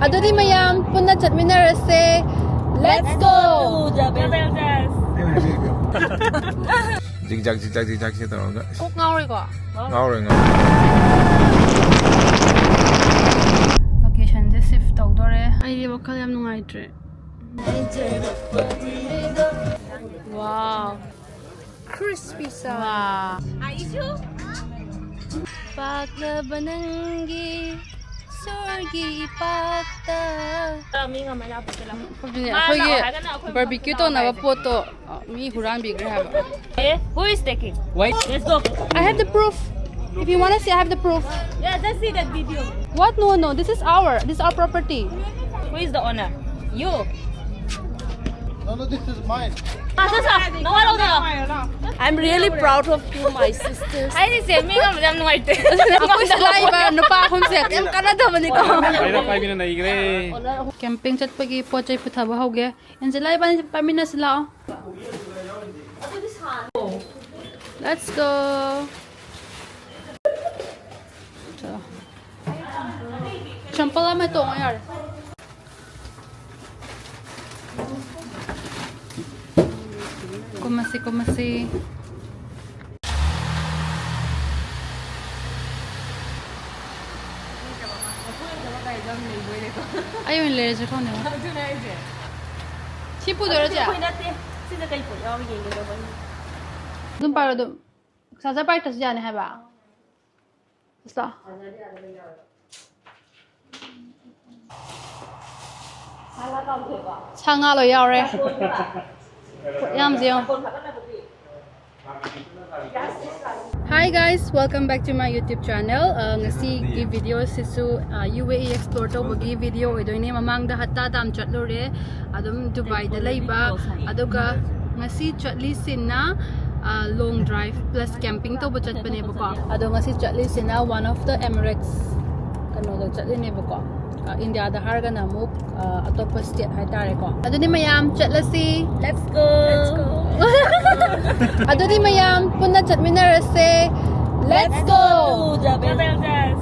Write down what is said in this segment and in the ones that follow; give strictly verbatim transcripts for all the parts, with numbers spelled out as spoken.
ꯑꯗꯨꯗꯤ ꯃꯌꯥꯝ ꯄꯨꯟꯅ ꯆꯠꯃꯤꯟꯅꯔꯁꯦ꯫ Let's go! Jebel Jazz. ꯖꯤꯛ ꯖꯥꯛ ꯖꯤꯛ ꯖꯥꯛ ꯖꯤꯛ ꯖꯥꯛꯁꯦ ꯇꯧꯔꯒ ꯀꯣꯛ ꯉꯥꯎꯔꯦꯀꯣ꯫ ꯉꯥꯎꯔꯣꯏ ꯉꯥꯎꯔꯣꯏ꯫ Location ꯁꯦ shift ꯇꯧꯗꯣꯔꯦ꯫ ꯑꯩꯗꯤ ꯋꯥꯈꯜ ꯌꯥꯝ ꯅꯨꯡꯉꯥꯏꯇ꯭ꯔꯦ꯫ Wow. Crispy side. ꯄꯥꯛꯂꯕ ꯅꯪꯒꯤ ꯁꯣꯔꯒꯤ ꯏꯄꯥꯛꯇ꯫ ꯃꯤ ꯉꯝꯃ ꯂꯥꯛꯄꯁꯦ ꯂꯥꯛꯑꯣ꯫ ꯑꯗꯨꯅꯦ, ꯑꯩꯈꯣꯏꯒꯤ barbecue ꯇꯧꯅꯕ ꯄꯣꯠꯇꯣ, ꯑ, ꯃꯤ ꯍꯨꯔꯥꯟꯕꯤꯈ꯭ꯔꯦ ꯍꯥꯏꯕ꯫ Who is taking? Wait. Let's go. I have the proof. If you wanna see, I have the proof. Yeah, just see that video. What? No, no. This is our. This is our property. Who is the owner? You. No, no, this is mine. 아, 됐어. 너가 오세요. I'm really proud of you, my sisters. ꯍꯥꯏꯔꯤꯁꯦ ꯃꯤ ꯉꯝꯃ ꯌꯥꯝ ꯅꯨꯡꯉꯥꯏꯇꯦ. ꯑꯩꯈꯣꯏ ꯁꯤꯗ ꯂꯥꯛꯏꯕ ꯅꯨꯄꯥ ꯑꯍꯨꯝꯁꯦ ꯀꯩꯝ ꯀꯥꯟꯅꯗꯕꯅꯤꯀꯣ꯫ ꯄꯥꯏꯔ ꯄꯥꯏꯕꯤꯅ ꯅꯩꯈ꯭ꯔꯦ꯫ Camping ꯆꯠꯄꯒꯤ ꯄꯣꯠ ꯆꯩ ꯄꯨꯊꯕ ꯍꯧꯒꯦ꯫ ꯑꯦꯟꯖꯦꯂꯥ, ꯏꯕꯥꯅꯤ ꯄꯥꯏꯃꯤꯟꯅꯁꯤ ꯂꯥꯛꯑꯣ꯫ Let's go. ꯆꯠꯂꯣ꯫ ꯆꯝꯄꯜ ꯑꯃ ꯇꯣꯡꯉꯣ ꯌꯥꯔꯦ꯫ ꯀꯨꯝꯃꯁꯤ, ꯀꯨꯝꯃꯁꯤ꯫ ꯑꯩ ꯑꯣꯏꯅ ꯂꯩꯔꯁꯤꯔ ꯈꯪꯗꯦ꯫ ꯁꯤ ꯄꯨꯗꯣꯏꯔꯣ, ꯆꯦ? ꯑꯩꯈꯣꯏ ꯅꯠꯇꯦ꯫ ꯁꯤꯗ ꯀꯩ ꯄꯣꯠ ꯌꯥꯎꯔꯤ ꯌꯦꯡꯒꯦ ꯇꯧꯕꯅꯤ꯫ ꯑꯗꯨꯝ ꯄꯥꯏꯔꯣ ꯑꯗꯨꯝ꯫ ꯆꯥꯔꯖꯔ ꯄꯥꯏꯔꯛꯇ꯭ꯔꯁꯨ ꯌꯥꯅꯤ ꯍꯥꯏꯕ꯫ ꯁꯤꯗ꯫ ꯁꯥ ꯉꯥ ꯂꯣꯏ ꯌꯥꯎꯔꯦ꯫ ꯌꯥꯝꯁꯦ ꯌꯦꯡꯉꯣ꯫ Hi guys, welcome back to my YouTube channel. Uh, ꯉꯁꯤꯒꯤ video ꯁꯤꯁꯨ, uh, UAE explore ꯇꯧꯕꯒꯤ video ꯑꯣꯏꯗꯣꯏꯅꯦ꯫ ꯃꯃꯥꯡꯗ ꯍꯠꯇꯥ ꯗꯥꯝ ꯆꯠꯂꯨꯔꯦ, ꯑꯗꯨꯝ ꯗꯨꯕꯥꯏꯗ ꯂꯩꯕ, ꯑꯗꯨꯒ ꯉꯁꯤ ꯆꯠꯂꯤꯁꯤꯅ, uh, long drive plus camping ꯇꯧꯕ ꯆꯠꯄꯅꯦꯕꯀꯣ꯫ ꯑꯗꯣ ꯉꯁꯤ ꯆꯠꯂꯤꯁꯤꯅ one of the Emirates ꯀꯩꯅꯣꯗ ꯆꯠꯂꯤꯅꯦꯕꯀꯣ꯫ ꯑ, ꯏꯟꯗꯤꯌꯥꯗ ꯍꯥꯏꯔꯒꯅ ꯑꯃꯨꯛ, ꯑ, ꯑꯇꯣꯞꯄ state ꯍꯥꯏꯇꯥꯔꯦꯀꯣ꯫ ꯑꯗꯨꯗꯤ ꯃꯌꯥꯝ ꯆꯠꯂꯁꯤ꯫ Let's go. ꯑꯗꯨꯗꯤ ꯃꯌꯥꯝ ꯄꯨꯟꯅ ꯆꯠꯃꯤꯟꯅꯔꯁꯦ꯫ Let's go. Jebel Jazz.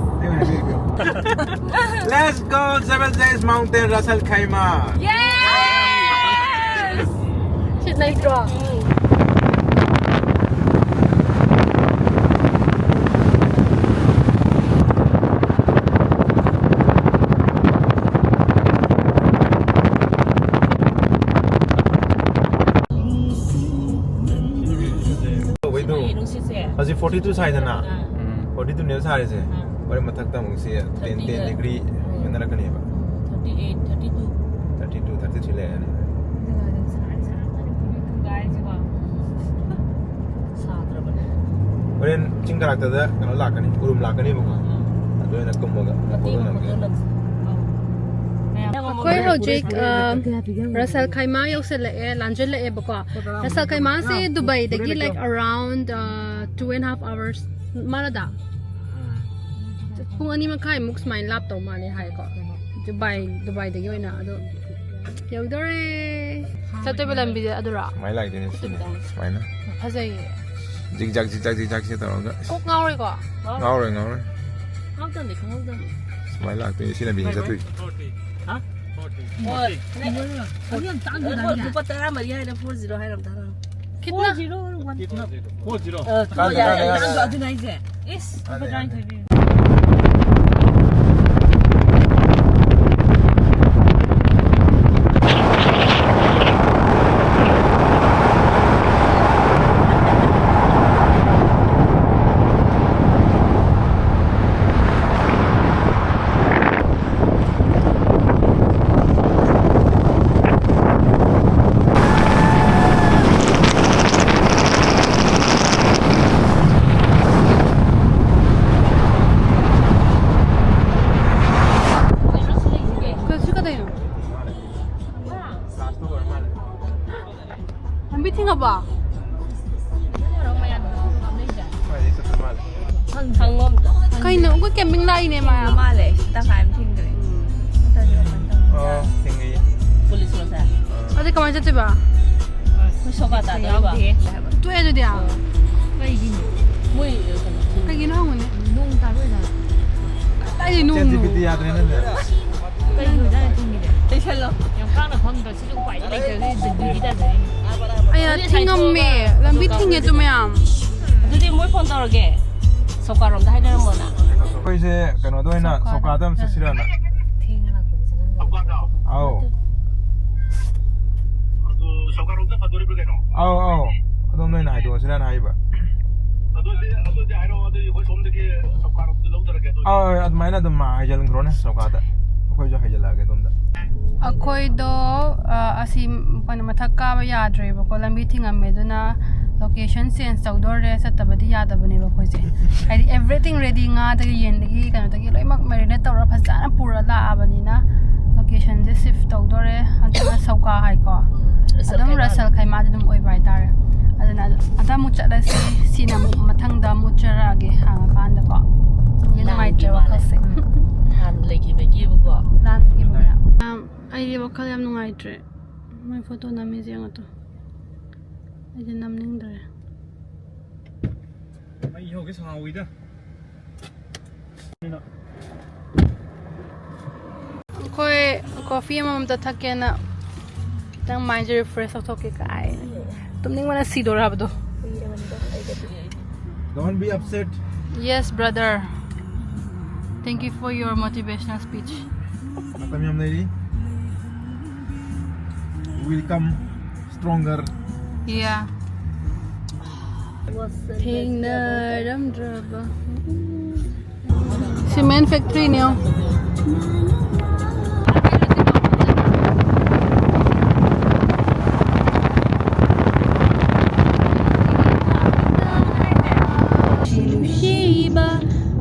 Let's go, Seven Days Mountain, Ras Al Khaimah. Yes! Shit, nice draw. ꯇꯧꯕꯩꯗꯣ꯫ ꯅꯨꯡꯁꯤꯠꯁꯦ꯫ ꯍꯧꯖꯤꯛ forty two ꯁꯥꯏꯗꯅ꯫ ꯑꯥ꯫ ꯎꯝ꯫ Forty two ꯅꯦꯕ ꯁꯥꯔꯤꯁꯦ꯫ ꯑꯥ꯫ ꯍꯣꯔꯦꯟ ꯃꯊꯛꯇ ꯑꯃꯨꯛ ꯁꯤ ten, ten degree ꯎꯝ꯫ ꯍꯦꯟꯅꯔꯛꯀꯅꯦꯕ꯫ Thirty eight, thirty two꯫ Thirty two, thirty three ꯂꯩꯔꯅꯤ꯫ ꯁꯥꯔꯤ ꯁꯥꯔꯝꯒꯅꯤ forty two ꯀꯥꯏꯁꯤꯀꯣ꯫ ꯁꯥꯗ꯭ꯔꯕꯅꯦ꯫ ꯍꯣꯔꯦꯟ ꯆꯤꯡ ꯀꯥꯔꯛꯇꯗ ꯀꯩꯅꯣ ꯂꯥꯛꯀꯅꯤ, ꯎꯔꯨꯝ ꯂꯥꯛꯀꯅꯤꯕꯀꯣ꯫ ꯎꯝ꯫ ꯑꯗꯨ ꯑꯩꯅ ꯀꯨꯝꯃꯒ ꯃꯇꯦꯛ ꯑꯃ ꯐꯣꯇꯣ ꯅꯝꯒꯦ꯫ ꯐꯣꯇꯣ ꯅꯝꯁꯤ꯫ ꯑꯧ꯫ ꯑꯩꯈꯣꯏ ꯍꯧꯖꯤꯛ, ꯑ, ꯔꯁ ꯑꯜ ꯈꯥꯏꯃꯥ ꯌꯧꯁꯜꯂꯛꯑꯦ, ꯂꯥꯟꯖꯜꯂꯛꯑꯦꯕꯀꯣ꯫ ꯔꯁ ꯑꯜ ꯈꯥꯏꯃꯥꯁꯦ ꯗꯨꯕꯥꯏꯗꯒꯤ, like, around, uh, two and a half hours ꯃꯥꯅꯗ? ꯄꯨꯡ ꯑꯅꯤ ꯃꯈꯥꯏꯃꯨꯛ ꯁꯨꯃꯥꯏꯅ ꯂꯥꯞꯇꯧ ꯃꯥꯜꯂꯦ ꯍꯥꯏꯀꯣ꯫ ꯗꯨꯕꯥꯏ, ꯗꯨꯕꯥꯏꯗꯒꯤ ꯑꯣꯏꯅ꯫ ꯑꯗꯣ ꯌꯧꯗꯣꯔꯦ꯫ ꯆꯠꯇꯣꯏꯕ ꯂꯝꯕꯤꯁꯦ ꯑꯗꯨꯔꯣ? ꯁꯨꯃꯥꯏꯅ ꯂꯥꯛꯇꯣꯏꯅꯦ ꯁꯤꯅꯦ꯫ ꯁꯨꯃꯥꯏꯅ꯫ ꯐꯖꯩꯌꯦ꯫ ꯖꯤꯛ ꯖꯥꯛ, ꯖꯤꯛ ꯖꯥꯛ, ꯖꯤꯛ ꯖꯥꯛꯁꯦ ꯇꯧꯔꯒ꯫ ꯀꯣꯛ ꯉꯥꯎꯔꯣꯏꯀꯣ? ꯉꯥꯎꯔꯣꯏ, ꯉꯥꯎꯔꯣꯏ꯫ ꯉꯥꯎꯇꯝꯅꯦ, ꯈꯪꯍꯧꯗꯝꯅꯦ꯫ ꯁꯨꯃꯥꯏꯅ ꯂꯥꯛꯇꯣꯏꯅꯦ ꯁꯤ ꯂꯝꯕꯤꯁꯦ ꯆꯠꯇꯣꯏꯁꯦ꯫ ꯍꯣꯏ꯫ ꯑꯗꯨ ꯌꯥꯝ ꯇꯥꯡꯗꯤ ꯇꯥꯡꯗꯤ ꯇꯥꯡꯉꯦ꯫ ꯂꯨꯄꯥ ꯇꯔꯥ ꯃꯔꯤ ꯍꯥꯏꯔ four zero ꯍꯥꯏꯔꯝ ꯇꯥꯔꯥ꯫ ꯈꯤꯇꯅ꯫ Four zero, one. Four zero. ꯑ, ꯀꯥꯟꯗꯦ, ꯌꯥꯔꯦ, ꯀꯥꯟꯗꯦ, ꯌꯥꯔꯦ꯫ ꯀꯥꯟꯗꯦ꯫ ꯑꯗꯨꯅ ꯑꯩꯁꯦ꯫ ꯏꯁ꯫ ꯀꯥꯟꯗꯦ, ꯀꯥꯟꯗꯦ꯫ ꯀꯩꯁꯨ ꯀꯗꯩꯅꯣ? ꯂꯝꯕꯤ ꯊꯤꯡꯉꯕꯣ? ꯀꯩꯅꯣ? ꯑꯩꯈꯣꯏ camping ꯂꯥꯛꯏꯅꯦ ꯃꯥ꯫ ꯃꯥꯜꯂꯦ꯫ ꯁꯤ ꯇꯪꯈꯥꯏ ꯑꯃ ꯊꯤꯡꯈ꯭ꯔꯦ꯫ ꯅꯠꯇ꯭ꯔꯗꯤ ꯀꯃꯥꯏꯅ ꯇꯧꯅꯤ? ꯑꯣ, ꯊꯦꯡꯅꯩꯌꯦ꯫ Police ꯂꯣꯁꯦ? ꯑꯗꯨꯗꯤ ꯀꯃꯥꯏꯅ ꯆꯠꯇꯣꯏꯕ? ꯑꯩꯈꯣꯏ ꯁꯣꯀꯥ ꯇꯥꯗꯣꯏꯕ? ꯇꯣꯛꯑꯦ ꯑꯗꯨꯗꯤ꯫ ꯀꯩꯒꯤꯅꯣ? ꯃꯣꯏ ꯀꯩꯅꯣ ꯊꯤꯡ- ꯀꯩꯒꯤꯅꯣ ꯍꯪꯉꯨꯅꯦ꯫ ꯅꯣꯡ ꯇꯥꯕ ꯑꯣꯏꯖꯥꯠꯂꯣ? ꯀꯥꯏꯗꯩ ꯅꯣꯡꯅꯣ? ChatGPT ꯌꯥꯗ꯭ꯔꯦꯅꯦ꯫ ꯀꯩꯒꯤꯅꯣ ꯅꯪꯅ ꯊꯤꯡꯉꯤꯗꯤ? ꯂꯩꯁꯜꯂꯣ꯫ ꯌꯥꯝ ꯀꯥꯡꯅ ꯐꯝꯗ꯭ꯔꯣ? ꯁꯤꯁꯨ ꯎꯄꯥꯏꯗꯤ ꯂꯩꯇꯕꯒꯤ ꯗꯨꯗꯤ ꯇꯥꯖꯔꯤꯅꯤ꯫ ꯑꯩꯅ ꯑꯗꯨꯗꯤ ꯊꯤꯡꯉꯝꯃꯦ꯫ ꯉꯁꯥꯏ ꯂꯝꯕꯤ ꯊꯤꯡꯉꯦ ꯑꯗꯨ ꯃꯌꯥꯝ꯫ ꯑꯗꯨꯗꯤ ꯃꯣꯏ ꯐꯣꯟ ꯇꯧꯔꯒꯦ꯫ ꯁꯣꯀꯥꯔꯣꯝꯗ ꯍꯥꯏꯅꯔꯝꯃꯣꯅ꯫ ꯑꯩꯈꯣꯏꯁꯦ ꯀꯩꯅꯣꯗ ꯑꯣꯏꯅ ꯁꯣꯀꯥꯗ ꯑꯃ ꯆꯠꯁꯤꯔꯅ꯫ ꯊꯦꯡꯅ ꯂꯥꯛꯄꯒꯤ ꯆꯪꯍꯟꯕ꯫ ꯑꯧ꯫ ꯑꯗꯨ ꯁꯣꯀꯥꯔꯣꯝꯗ ꯐꯗꯣꯔꯤꯕ꯭ꯔꯥ ꯀꯩꯅꯣ? ꯑꯧ, ꯑꯧ꯫ ꯑꯗꯣꯝꯗ ꯑꯣꯏꯅ ꯍꯥꯏꯗꯣꯛꯑꯁꯤꯔꯅ ꯍꯥꯏꯕ꯫ ꯑꯗꯨꯗꯤ, ꯑꯗꯨꯗꯤ ꯍꯥꯏꯔꯛꯑꯣ꯫ ꯑꯗꯨꯗꯤ ꯑꯩꯈꯣꯏ ꯁꯣꯝꯗꯒꯤ ꯁꯣꯀꯥꯔꯣꯝꯗ ꯂꯧꯖꯔꯒꯦ ꯑꯗꯨꯗꯤ꯫ ꯑꯧ, ꯑꯧ, ꯑꯗꯨꯃꯥꯏꯅ ꯑꯗꯨꯝ ꯍꯥꯏꯖꯤꯟꯈ꯭ꯔꯣꯅꯦ ꯁꯣꯀꯥꯗ꯫ ꯑꯩꯈꯣꯏꯁꯨ ꯍꯥꯏꯖꯤꯜꯂꯛꯑꯒꯦ ꯑꯗꯣꯝꯗ꯫ ꯑꯩꯈꯣꯏꯗꯣ, ꯑ, ꯑꯁꯤ, ꯑꯩꯈꯣꯏꯅ ꯃꯊꯛ ꯀꯥꯕ ꯌꯥꯗ꯭ꯔꯦꯕꯀꯣ, ꯂꯝꯕꯤ ꯊꯤꯡꯉꯝꯃꯦ, ꯑꯗꯨꯅ location change ꯇꯧꯗꯣꯔꯦ, ꯆꯠꯇꯕꯗꯤ ꯌꯥꯗꯕꯅꯦꯕ ꯑꯩꯈꯣꯏꯁꯦ꯫ ꯍꯥꯏꯗꯤ everything ready, ꯉꯥꯗꯒꯤ ꯌꯦꯟꯗꯒꯤ ꯀꯩꯅꯣꯗꯒꯤ ꯂꯣꯏꯅꯃꯛ marinate ꯇꯧꯔ ꯐꯖꯅ ꯄꯨꯔ ꯂꯥꯛꯑꯕꯅꯤꯅ locationꯁꯦ shift ꯇꯧꯗꯣꯔꯦ꯫ ꯑꯗꯨꯅ ꯁꯧꯀꯥ ꯍꯥꯏꯀꯣ, ꯎꯝ, ꯔꯁꯜ ꯑꯗꯨꯝ ꯈꯩꯃꯥ꯫ ꯔꯁꯜ ꯈꯩꯃꯥꯗꯤ ꯑꯗꯨꯝ ꯑꯣꯏꯕ ꯍꯥꯏꯇꯥꯔꯦ꯫ ꯑꯗꯨꯅ ꯑꯗ ꯑꯃꯨꯛ ꯆꯠꯂꯁꯤ, ꯁꯤꯅ ꯑꯃꯨꯛ ꯃꯊꯪꯗ ꯑꯃꯨꯛ ꯆꯠꯂꯛꯑꯒꯦ ꯍꯥꯡꯉꯀꯥꯟꯗꯀꯣ꯫ ꯂꯥꯟꯒꯤ ꯅꯨꯡꯉꯥꯏꯇ꯭ꯔꯦ ꯃꯥꯜꯂꯦ꯫ ꯋꯥꯈꯜꯁꯦ꯫ ꯍꯥꯟꯅ ꯂꯩꯈꯤꯕꯒꯤꯕꯀꯣ꯫ ꯂꯥꯟꯈꯤꯕꯒꯤ꯫ ꯌꯥꯝ, ꯑꯩꯗꯤ ꯋꯥꯈꯜ ꯌꯥꯝ ꯅꯨꯡꯉꯥꯏꯇ꯭ꯔꯦ꯫ ꯃꯣꯏ ꯐꯣꯇꯣ ꯅꯝꯃꯤꯁꯦ ꯌꯦꯡꯉꯣ ꯇꯨ꯫ ꯑꯩꯗꯤ ꯅꯝꯅꯤꯡꯗ꯭ꯔꯦ꯫ ꯃꯩ ꯍꯧꯒꯦ ꯁꯥꯍꯧꯋꯤꯗ꯫ ꯑꯩꯈꯣꯏ coffee ꯑꯃꯃꯝꯇ ꯊꯛꯀꯦꯅ ꯈꯤꯇꯪ mindꯁꯦ refresh ꯇꯧꯊꯣꯛꯀꯦ ꯀꯥꯏꯅ꯫ ꯇꯨꯝꯅꯤꯡꯕꯅ ꯁꯤꯗꯣꯔꯦ ꯍꯥꯏꯕꯗꯣ꯫ Don't be upset. Yes, brother. Thank you for your motivational speech. ꯃꯇꯝ ꯌꯥꯝ ꯂꯩꯔꯤ꯫ Will come stronger. Yeah. ꯊꯦꯡꯅꯔꯝꯗ꯭ꯔꯕ꯫ Cement factoryꯅꯦ꯫ ꯅꯨꯡꯁꯤꯕ